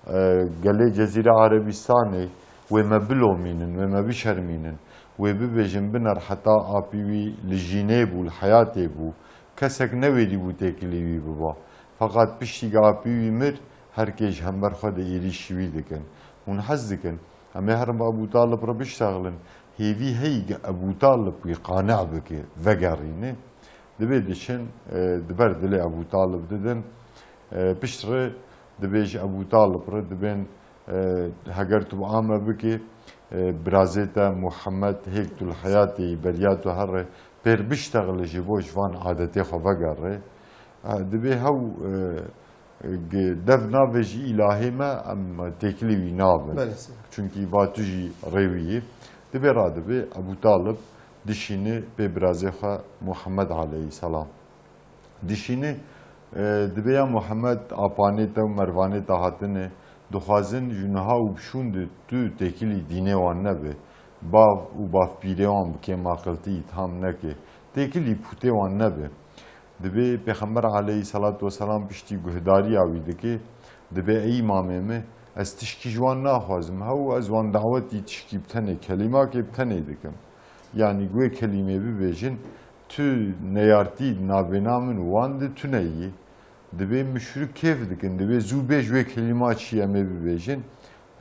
e, gelê Cezîra Erebîstanê wê me bilomînin, wê me bişermînin, wê bibêjin biner heta apî wî li jînê bû, li heyatê bû, kesek newêrîbû têkilî wî biba. Feqat piştî ku apî wî mir, her kê ji hember xwe de êrîşî wî dikin. Hûn hez dikin, em ê herin bi Ebû Talib re biştexilin, hêvî heyî ku Ebû Talib wî qane bike, vegerîne. Dibê diçin, e, di ber dilê Ebû Talib didin. E, piştre dibê ji Ebû Talib re dibên, e, heger tu bi ame bikî, e, birazê te Muhammed hêk tu li heyatê yî beriya tu here pêr biştexile ji bo ji van adetê xwe vegere. E, dibê hew, e, gi-, dev navê ji îlahê me em têkilî wî nabin. Belê, sê. Çunkî va tu jî rêwî yî. Dibê radibe Ebû Talib dişîne pê birazê xwe Muhammed aleyhisselam. Dişîne, e, dibê ya Muhammed, apanê te û mervanê te hatine, dixwazin ji niha û bi şûn de tu têkilî dînê wan nebe, bav û bavpîrê wan bi kêmaqiltî îtham neke, têkilî pûtê wan nebe. Dibê Pêxember aleyhisselatu vesselam piştî guhdariya wî dike, dibê ey îmamê min, ez tişkî ji wan naxwazim, hew ez wan dawetî tişkî bi tenê kelîmakê bi tenê dikim. Yanî wê kelîmê bibêjin, tu neyartî navbêna min û wan de tune yî. Dibê muşrik kêf dikin, dibê zû bêj wê kelîma çi em ê bibêjin.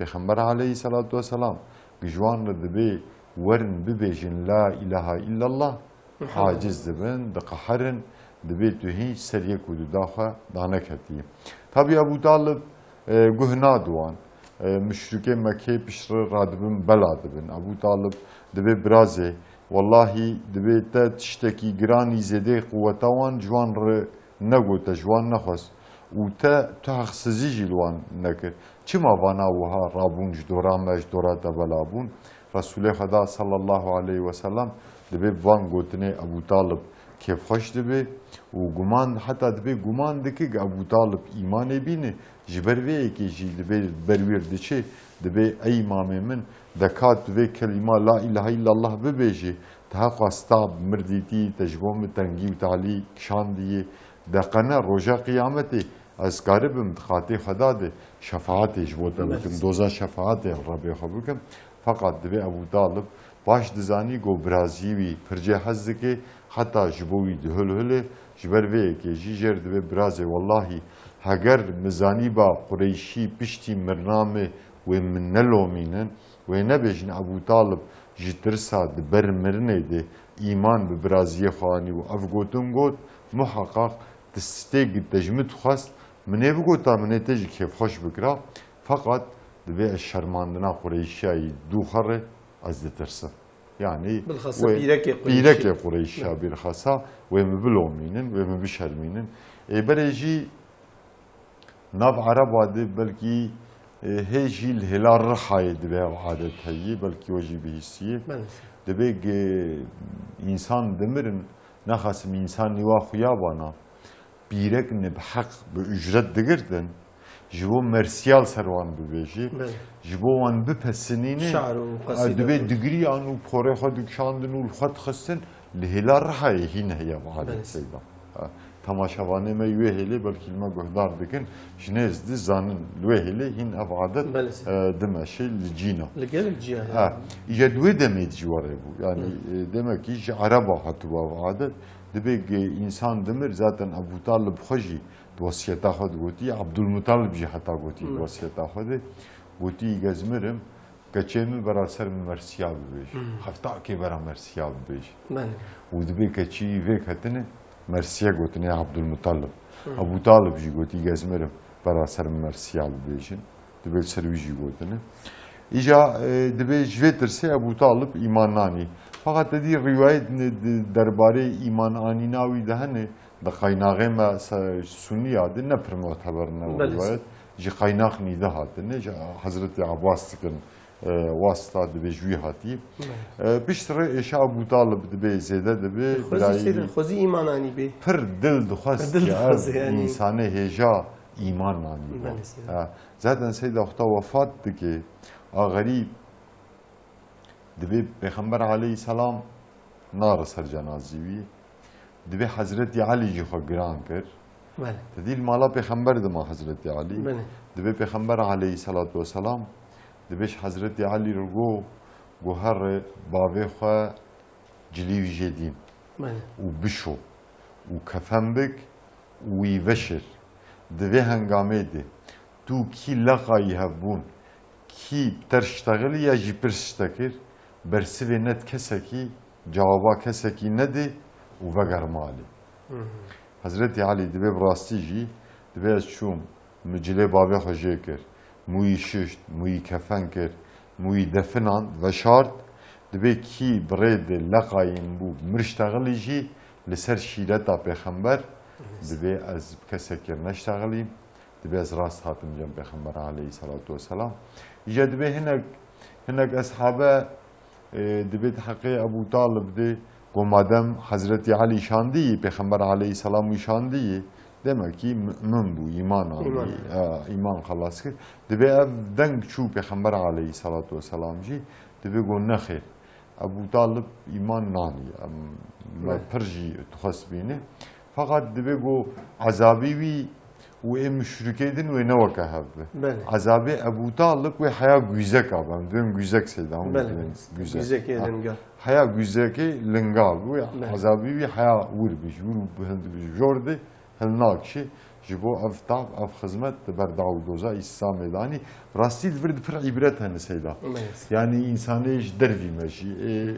Pêxember aleyhisselatu vesselam ji wan re dibê werin bibêjin la ilahe illallah, Muhammed. Aciz dibin, diqeherin, dibê tu hîn ser yek û du daxwe daneketî. Tabî Ebû Talib, e, guh nadi wan. E, muşrikê Mekkê piştre radibin bela dibin. Ebû Talib dibê birazê, wellahî dibê te tiştekî giranî zêdê quweta wan ji wan re negote, ji wan nexwest. Û te tu hexsizî jî li wan nekir. Çima vana wiha rabûn ji dora me, ji dora te bela bûn? Resûlê Xweda sallallahu aleyhi ve sellem dibê bi van gotinê Ebû Talib kêfxweş dibe û guman, heta dibê guman dike ku Ebû Talib îmanê bîne, ji ber vê yekê jî dibê ber wî diçe, dibê ey îmamê min, deka tu vê kelîma la ilahe illallah bibêjî, te heqa stab mir dîtî, te ji bo min tengî û talî kişandiyê, deqene roja qiyametê ez karibim di qatê Xweda de şefaetê ji bo te bikim, Belê. Doza şefaetê li Rebê xwe bikim. Feqat dibê Ebû Talib baş dizanî ku birazî wî pir jê hez dike, heta ji bo wî dihulhule, ji ber vê yekê jî jêr dibê birazê, wellahî heger min zanîba Qureyşî piştî mirina me wê min nelomînin, wê nebêjin Ebû Talib ji tirsa di ber mirinê de îman bi biraziyê xwe anî û ev gotin got, muheqeq tu stêk te ji min dixwest, min ê bigota, min ê te jî kêfxweş bikira. Feqat dibê ez şermandina Qureyşiyayî dû xwe re ez ditirsim. Yanî Bilxasa wê pîrekê Qureyşî. Pîrekê Qureyşiya Ne. Bilxasa wê min bilomînin, wê min bişermînin. Ê berê jî nav Ereba de belkî, e, hê jî li hêla Rihayê dibe ev adet heyî, belkî we jî bihîstiye. Belê. Dibê ge însan dimirin, nexasim însan nîwa xuya bana. Pîrek ne bi heq, bi ücret digirtin, ji bo mersiyal ser wan bibêjî, Belê. Ji bo wan bipesinîne, Şar û a, qesîde dibê û digiriyan û porê xwe dikişandin û li xwe dixistin, li hêla Rihayê hîn heye ev adet Belê. Seyda. Ha, temaşevanê me wê hêlê belkî li me guhdar dikin, ji nêz dizanin li wê hêlê hîn ev adet, Belê. E, dimeşe li cîna. Li gelek cîya Ha, îje di wê demê de jî were bû. Yani, Hı. E, demek ki ji Ereba hatibû ev adet. Dibê ge însan dimir, zaten Ebû Talib xwe jî di wesiyeta xwe digotî, Abdulmutalib jî heta gotî di Hı. wesiyeta xwe de. Gotî, gez mirim, keçê min bera ser min mersiya bibêj. Hı. Hefta kê bera mersiya bibêj. Belê. Û dibê keçî vê ketine mersiye gotine Abdulmutalib. Hı. Ebû Talib jî gotî, gez mirim, bera ser min mersiya bibêjin. Dibê li ser wî jî gotine. Îja, e, dibê ji vê tirsê Ebû Talib îman nanî. Fakat te dî rîwayet ne di derbarê îman anîna wî de hene, di qaynaxê me se-, Sunniya de ne pir muteber ne Belê. Rîwayet. Ji qaynax nî de hatine, ji Hezretî Abbas dikin, e, wasita dibê ji wî hatî. Belê. E, piştre êşa Ebû Talib dibê zêde dibe, Xwezî birayî seyda, xwezî îman anî bê. Pir dil dixwest Dil ki dixwest, ev yani. Însanê hêja îman nanî. Belê, seyda. Ha. Zaten Seyda Xweta wefat dike, a xerîb dibê Pêxember aleyhisselam nare ser cenazî wî. Dibê Hezretî Elî jî xwe giran kir. Belê. Te dî li mala Pêxember dima Hezretî Elî. Belê. Dibê Pêxember aleyhisselatu vesselam, dibê ji Hezretî Elî re got, got, herre bavê xwe cilî wî jê dîn Belê. Û bişo û kefen bik û wî veşir. Di vê hengamê de tu kî leqayî hevbûn, kî ter ştexilî ya jî pirs ştekir, bersivê ned kesekî, cewaba kesekî nedê û veger malê. Hı hı. Hezretî Elî dibê bi rastî jî, dibê ez çûm, min cilê bavê xwe jê kir, mûyî şişt, mûyî kefen kir, mûyî definan, veşart, dibê kî bi rê de leqayîn bû, mir ştexilî jî li ser şîreta Pêxember, dibê ez bi kesekî re neştexilîm, dibê ez rast hatim cem Pêxember aleyhisselatu vesselam. Îje dibê hinek, hinek eshabe, E, dibê di heqê Ebû Talib de, ku madem Hezretî Elî şandiyî, Pêxember aleyhisselam wî şandiyî, demek ki mu'min bû, îman anî, Îman. e, îman xelas kir. Dibê ev deng çû Pêxember aleyhisselatu vesselam jî, dibê got, "Nexêr, Ebû Talib îman nanî, em, me Evet. pir jî dixwest bîne." Feqet dibê got, ezabî wî û ê muşrikê din wê ne weke hev be. Belê. Ezabê Ebû Talib wê heya gûzeka be. Em dibên gûzek seyda, hûn Belê. dibên gûzek. Gûzekê Ha. linga. Heya gûzekê linga be. Wê Belê. ezabî wî heya wir be. Ji wir û bi hin-, bi jor de hilnakişê. Ji bo ev tab, ev xizmet di ber daw û doza Îslamê danî. Rastî li vir di pir îbret hene seyda. Belê. Yani însanê ji dervî me jî. Ê,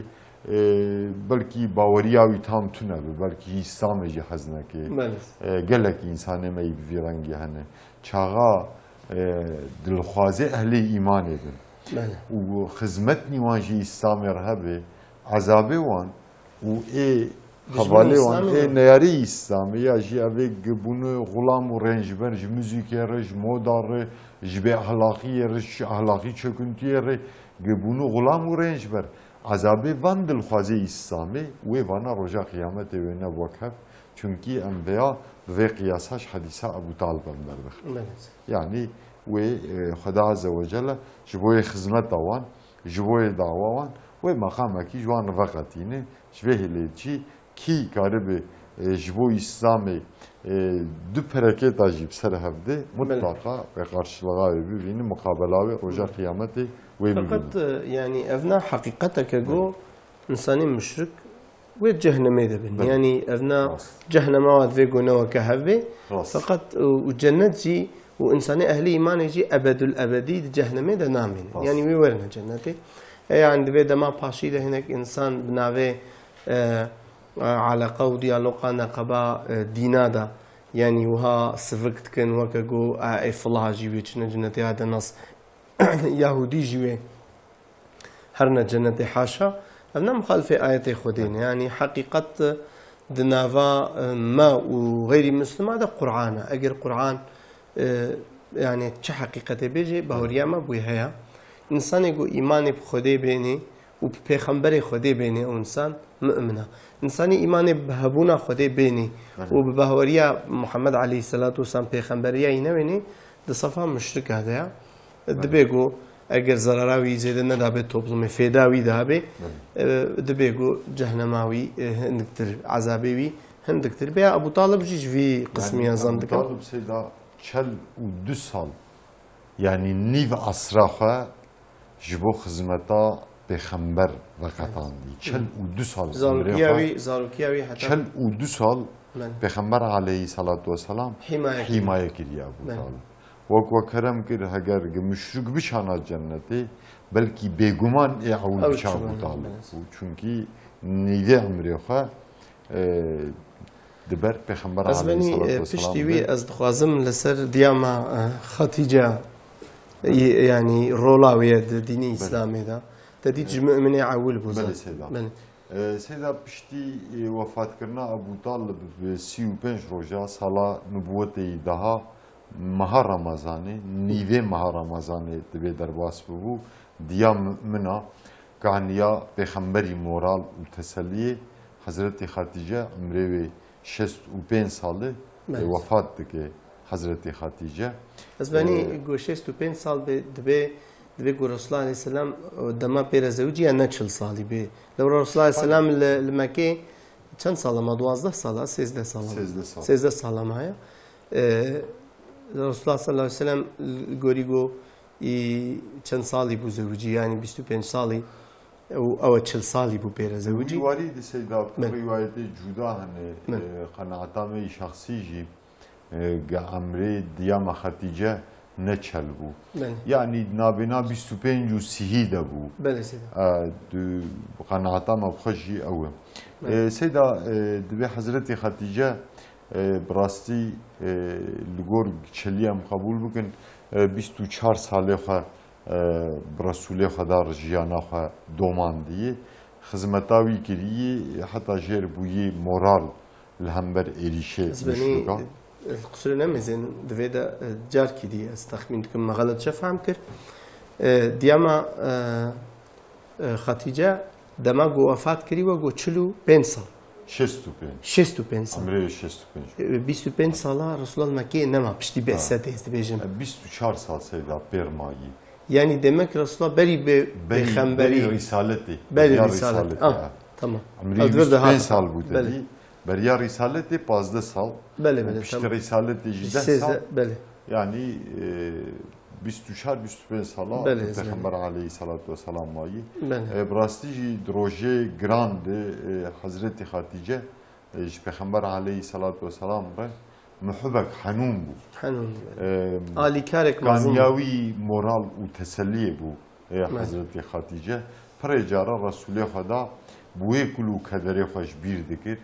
Ê, belkî baweriya wî tam tune be, belkî Îslamê jî hez neke. Belê. Ê, gelek însanê me yî bi vî rengî hene. Çaxa, ê, dilxwazê ehlê îmanê bin. Belê. Û xizmetnî wan jî Îslamê re hebe, ezabê wan û ê Dijmin hevalê wan, Îslamê ê ne? neyarê Îslamê ya jî ev ê gibûne xulam û rênjber ji muzîkê re, ji moda re, ji bê ehlaqiyê re, ji ehlaqî çekintiyê re gibûne xulam û rênjber. Ezabê van dilxwazê Îslamê wê vana roja qiyametê wê ne wek hev. Çunkî em vêya bi vê qiyasa ji hedîsa Ebû Talib em derdixin. Belê. Yanî wê, e, Xweda Azze ve Celle ji bo yê xizmeta wan, ji bo yê dawa wan, wê meqamekî ji wan veqetîne. Ji vê hêlê jî kî karibe, e, ji bo Îslamê, e, du perekêta jî bi ser hev de, Belê. mutlaka wê qarşılığa wê bibîne, muqabela wê roja Belê. qiyametê wê Feqet, bibîne. e, yani ev na heqîqeteke go Belê. însanê muşrik wê cehennemê de bin. Belê. Yani ev na Rast. cehennema wa divê go ne weke hev bê. Rast. Feqet, e, û cennet jî û însanê ehlî îmanê jî ebedul ebedî di cehennemê de namîne. Rast. Yani wê werine cennetê. E, yani divê dema paşî de hinek însan bi navê, e, e, eleqa û diyaloqa neqeba, e, dîna de, yani wiha sivik dikin, weke go, e, ê fila jî wê çine cennetê, ya de nas Yahudî jî wê herine cennetê, haşa. Ev ne muxalifê ayetê Xwedê ne. Yani heqîqet di nava, e, me û xeyrî Mislima de Qur'an e. Eger Qur'an, e, yani çi heqîqetê bêje, bahuriya me bûye heye. Însanê ku îmanê bi Xwedê bênê û bi pêxemberê Xwedê bênê, ew însan mu'min e. Însanê îmanê bi hebûna Xwedê bênê Belê. û bi bahuriya Muhammed aleyhisselatu vesselam pêxemberiya yî newênê, di sefa muşrika de ya. Belê. Dibê ku eger zerara wî zêde nedabe toplumê, fêda wî dabe, Belê. e, dibê ku cehnema wî, e, hindiktir, ezabê wî hindiktir. Bêya Ebû Talib jî ji vî qismiya Yani zan Ebû dikim. Talib seyda çel û du sal, yani nîv asra xwe ji bo xizmeta pêxember veqetandî. Çel û du sal Zarokiya emrê xwe, wî, zarokiya wî heta çel û du sal Belê. Pêxember aleyhisselatu vesselam Himaye kiriye. himaye kiriye Ebû Belê. Talib. Wek we kerem kir, heger gi muşrik biçana cennetê, belkî bêguman ê ewil Ew biça çi Ebû bû, Talib belê. bû. Çunkî nîvê emrê xwe, e, di ber Pêxember Ez benî, aleyhisselatu e, vesselam piştî wî de. ez dixwazim li ser diyama, e, Xatîce, e, yanî rola wê ye di dînê Belê. Îslamê de. Te dît ji mu'minê ewil bû Belê zat. Seyda. Belê. E, Seyda, piştî, e, wefatkirina Ebû Talib bi sî û pênc roja sala nubûwetê yî daha meha Remezanê, nîvê meha Remezanê dibê derbas bibû, diya mumina, kaniya pêxemberî moral û teseliyê, Hezretî Xetîce, emrê wê şêst û pênc sal e, Belê. wefat dike Hezretî Xetîce. Ez benî Ee, ku şêst û pênc sal be, dibê, dibê ku Resulullah aleyhisselam, o, dema pê re zewicî ya ne çil salî bê. Lewra Resulullah aleyhisselam li, li Mekkê çend sal e ma? Duwazdeh sal e, sêzdeh sal e ma? Sêzdeh sal. Sêzdeh sal e ma ya. Ee, Resulullah sallallahu aleyhi ve sellem li gorî ku î çend salî bû zewicî, yani bîst û pênc salî û ew e çil salî bû pê re zewicî. Wî warî di Seyda Belê. rîwayetê cuda hene, Belê. e, qenaeta me yî şexsî jî, e, ge emrê diyama Xetîce ne çel bû. Belê. Yani nabêna bîst û pênc û sîhî de bû. Belê Seyda. E, du, qenaeta me bi xwe jî ew e. Belê. E, Seyda, e, dibê Hezretî Xetîce, e, bi rastî, e, li gor çelî em qebûl bikin, e, bîst û çar salê xwe, e, bi Resûlê Xweda re jiyana xwe domandiye. Xizmeta wî kirî, heta jêr bûyî moral li hember êrîşê Ez benî, muşrika. e, qusûrê nemêzin, di vê de, e, carkî dî ez texmîn dikim, me xelet çi fehm kir. E, diyama, e, E, Xatîce dema ku wefat kirî we got çil û pênc sal. Şêst û pênc. Şêst û pênc sal. Emrê şêst û pênc. E, bîst û pênc sala Resulullah li Mekkeyê nema piştî bi'setê ez dibêjim. E, bîst û çar sal seyda pêr mayî. Yanî demek Resulullah berî bê Berî, pêxemberî. Berî Rîsaletê. Berî Beriya Rîsaletê. Rîsaletê. Ah, ha. Tamam. Emrî bîst û pênc sal bû te dî. Beriya Rîsaletê pazdeh sal. Belê, belê, Piştî tamam. Rîsaletê jî deh sal. Belê. Yanî e, bîst û çar bîst û pênc sala Belê, Pêxember aleyhissalatu vesselam mayî. Belê. E, bi rastî jî di rojê giran de e, Hezretî Xatîce e, ji Pêxember aleyhissalatu vesselam re muhibek henûn bû. Henûn bû. E, Alîkarek mezin bû. Kanyawî moral û teseliyê bû e, Belê. Hezretî Xatîce. Pirê cara Resûlê Xweda bi wê kul û kederê xwe ji bîr dikir.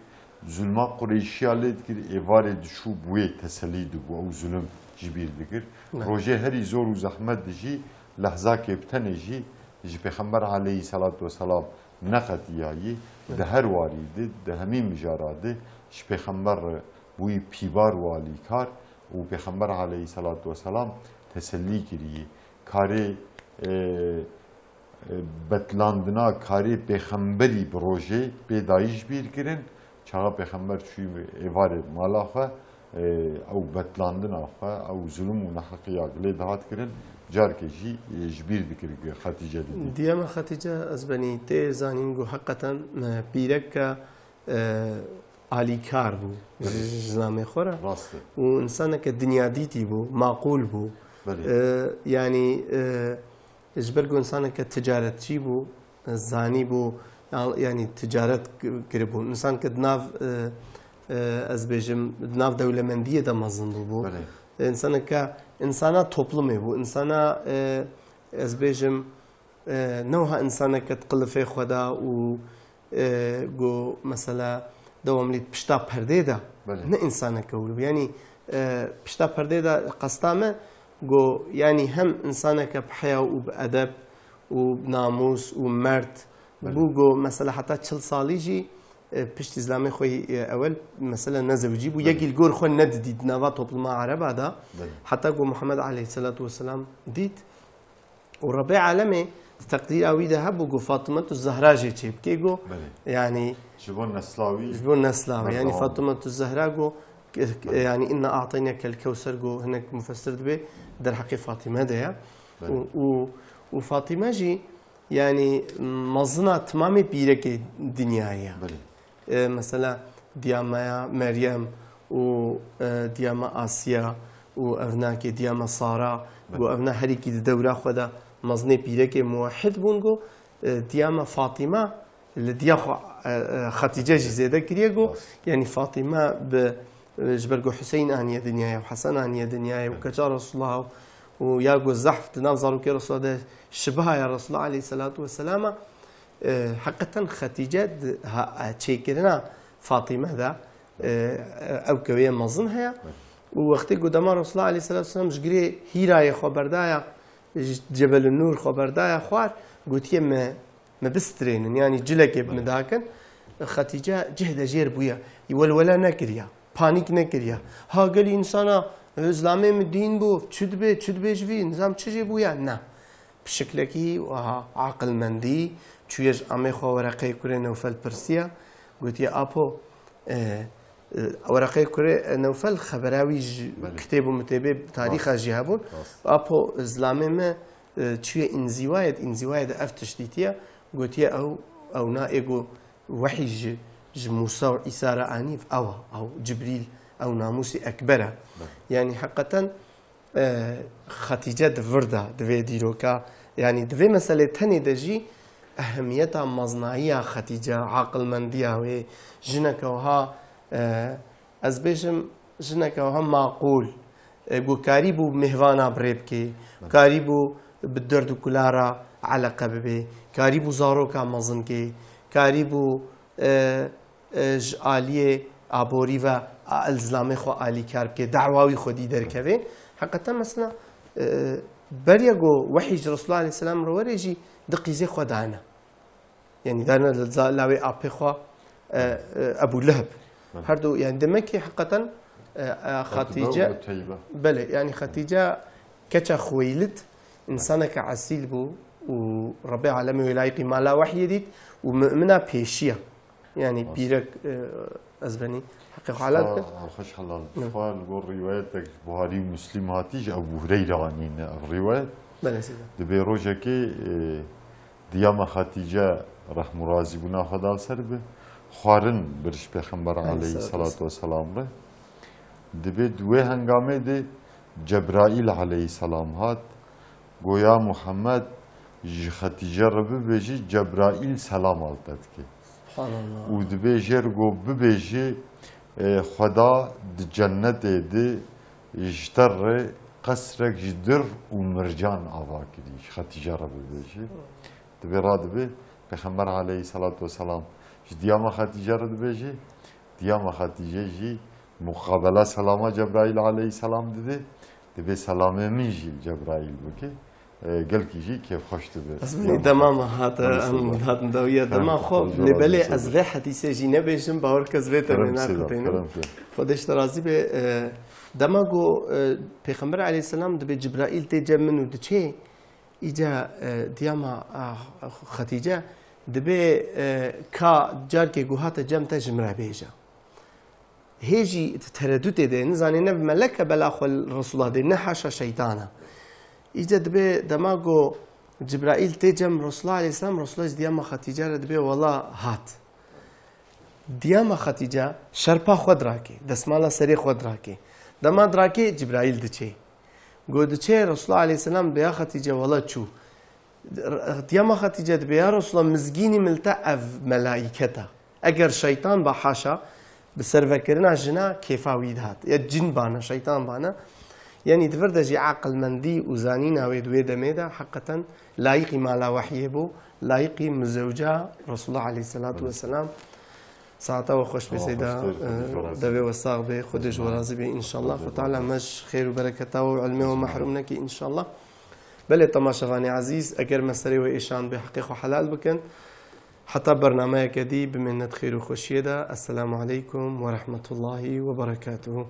Zulma Qureyşiya lê dikir, êvarê diçû bi wê teselî dibû, ew zulm ji bîr dikir. Belê. Rojê herî zor û zehmet de jî, lehzakê bi tenê jî ji Pêxember aleyhissalatu vesselam neqetiyayî. Belê. Di her warî de, di hemî mijara de ji Pêxember re bûyî pîbar û alîkar û Pêxember aleyhissalatu vesselam tesellî kirî. Karê, e, e, betlandina karê pêxemberî bi rojê pê dayî ji bîr kirin. Çaxa pêxember çûyî êvarê mala xwe, e, ew betlandina xwe, ew zulm û neheqiya lê dihat kirin, carkê jî, e, ji bîr dikir Xetîce didî. Diyema Xetîce ez benî tê zanîn ku heqeten, e, pîrek ke, e, alîkar bû ji, ji zilamê xwe re. Rast e. Û insaneke dinyadîtî bû, maqûl bû. Belê. E, yanî, e, Ji ber ku insaneke ticaretçî bû, zanîbû, ya-, yanî ticaret k-, kiribû. Însaneke di nav, e, e, ez bêjim, di nav dewlemendiyê de mezin bûbû. Belê. Însaneke, însana toplumê bû. Însana, e, ez bêjim, e, ne wiha însaneke di qilifê xwe de û e, ku mesela dewamlî pişta perdê de Belê. Ne însaneke wilo. Yanî, e, pişta perdê de qesta me ku yanî hem însaneke bi heya û bi edeb û bi namûs û merd Belê. Bû ku mesela heta çil salî jî, e, piştî zilamê xwe yî, e, ewel mesela nezewicî bû. Belê. Yekî li gor xwe nedidît di nava topluma ereba de. Belê. Heta ku Muhammed aleyhisselatu vesselam dît. Û Rebê Alemê di teqdîra wî de hebû ku Fatimetu Zehra jê çêbikê ku Belê. Yanî Ji bo nesla wî ji bo nesla wî, yanî berdewam. Fatimetu Zehra ku Belê. Yanî inna a'teynekel kewser ku hinek mufessir dibê derheqê Fatime de ye. Belê. Û, û, û Fatime jî yanî mezina timamê pîrekê dinyayê ye. Belê. E, mesela diya me ya Meryem û, e, diya me Asiya û evnakê diya me Sara, Belê. Ku evna herîkî di dewra xwe de mezinê pîrekê muwehhid bûn, ku, e, diya me Fatîme li diya xwe, e, e, Xetîce jî zêde kiriye, ku Rast. Yanî Fatîme bi, e, ji ber ku Huseyn aniye dinyayê û Hesen aniye dinyayê û Belê. Keça Resulullah û ya ku zehf di nav zarokê Resulullah de şibiha ya Resulullah aleyhisselatu vesselam e, E, heqeten Xetîce di ha, e, çêkirina Fatîme de, e, ew kewê mezin heye. Û wextê ku dema Resulullah aleyhisselatu vesselam ji girê Hîrayê xwe berdaya, ji Cebelin Nûr xwe berdaya xwar, gotiye me, me bistrênin, yanî cilekê bi min dakin. Xetîce cih de jêr bûye, welwele nekiriye. Panîk nekiriye. Ha gelî însana, e, zilamê min dîn bû, çi dibê, çi dibê ji vî, nizam çi jê bûye? Ne. Bi şiklekî wiha aqilmendî çûye ji amê xwe wereqeyê kurê Newfel pirsiye. Gotiye, Apo, e, e, wereqeyê kurê Newfel xebera wî ji Belê. Kitêb û mitêbê tarîxa Rast. Jî hebûn. Rast. Apo, zilamê me, e, çûye înzîwayê, di înzîwayê de ev tişt dîtiye. Gotiye, ew, ew na ê ku wehî ji, ji Mûsa û Îsa re anî, ew e, ew Cibrîl, ew namûsî ekber e. Belê. Yanî heqeten, e, Xetîce di vir de, di vê dîroka, yanî di vê meselê tenê de jî ehemiyeta meznayiya Xetîce, aqilmendiya wê, jineke wiha, e, ez bêjim, jineke wiha maqûl, e, ku karîbû mêhvana bi rê bikê, karîbû bi derd û kula re eleqe bibê, karîbû zaroka mezin kê, karîbû, e, e, ji aliyê aborî ve a-, el zilamê xwe alîkar bike, dawa wî xwedî derkeve. Heqeten mesela, e, beriya ku wehî ji Resulullah aleyhisselam re were jî di qîzê xwe dane. Yanî dane li za-, lawê apê xwe, e, e, Ebû Leheb. Her du, yanî demek ki heqeten, e, e, Xetîce, Uteybe. Belê, yanî Xetîce keça Xuweylid, insaneke esîl bû, û Rebê alemê wê layîqî mala wehyê dît û mumina pêşiya. Yanî pîrek, e, ez benî heqê xwe helal bikin. Xwe, xweş helal. Ne. Xwe li gor rîwayetek Buharî û Muslim hatî ji Ebû Hureyre anîne ev rîwayet. Belê seyda. Dibê rojekê, e, Diyama Xetîce rehmû razîbûna Xweda li ser bi, xwarin bir ji Pêxember aleyhisselatu vesselam re. Dibê di wê hengamê de Cebraîl aleyhisselam hat, goya Muhammed ji Xetîce re bibêjî, Cebraîl selama li te dike. Subhanallah. Û dibê jê re got bibêjî, e, Xweda di cennetê de ji te re qesrek ji dir û mircan ava kirî, ji Xetîce re bibêjî. Dibê radibe, Pêxember aleyhisselatu vesselam ji diyama Xetîce re dibêje, diyama Xetîce jî muqabela selama Cebraîl aleyhisselam dide, dibê selamê min jî Cebraîl bike. E, gelkî jî kêfxweş dibe. Ez diyama dema me hate, em hatin dawiya dema xwe, lê belê ez vê hedîsê jî nebêjim, bawer ke ez vê temê nakutênim. Xwedê ji te razî be. E, dema ku, e, Pêxember aleyhisselam dibê Cibraîl tê cem min û diçê, Îca, e, diyama, a, Xetîce dibê, e, ka carkê ku hate cem te ji min re bêje. Hê jî teredûtê de, nizanê ne bi melek e bela xwe li Resulullah dê, ne haşa şeytan e. Îca dibê dema ku Cibraîl tê cem Resulullah aleyhisselam, Resulullah ji diyama Xetîce re dibê wela hat. Diyama Xetîce şerpa xwe dirake, desmala serê xwe dirake. Dema dirake, Cibraîl diçe. Go diçe, Resulullah aleyhisselam dibê ya Xetîce wela çû. Diyama Xetîce dibê ya Resulullah, mizgînî min li te ev melaîket e. Eger şeytan ba haşa, bi servekirina jina kêfa wî dihat. Ya cin bana, şeytan bana. Yanî di vir de jî aqilmendî û zanîna wê di wê demê de heqeten layîqî mala wehyê bû, layîqî muzewca Resulullah aleyhisselatu vesselam. Saeta we xweş be Seyda, devê we sax be, Xwedê ji we razî be înşallah. Xwe Teala me ji xêr û bereketa we û ilmê we mehrûm neke înşallah. Belê temaşevanê ezîz, eger me serê we êşan be, heqê xwe helal bikin. Heta bernameyeke dî, bimêne di xêr û xweşiyê de. Esselamu aleykum ve rahmetullahi ve berekatuhu.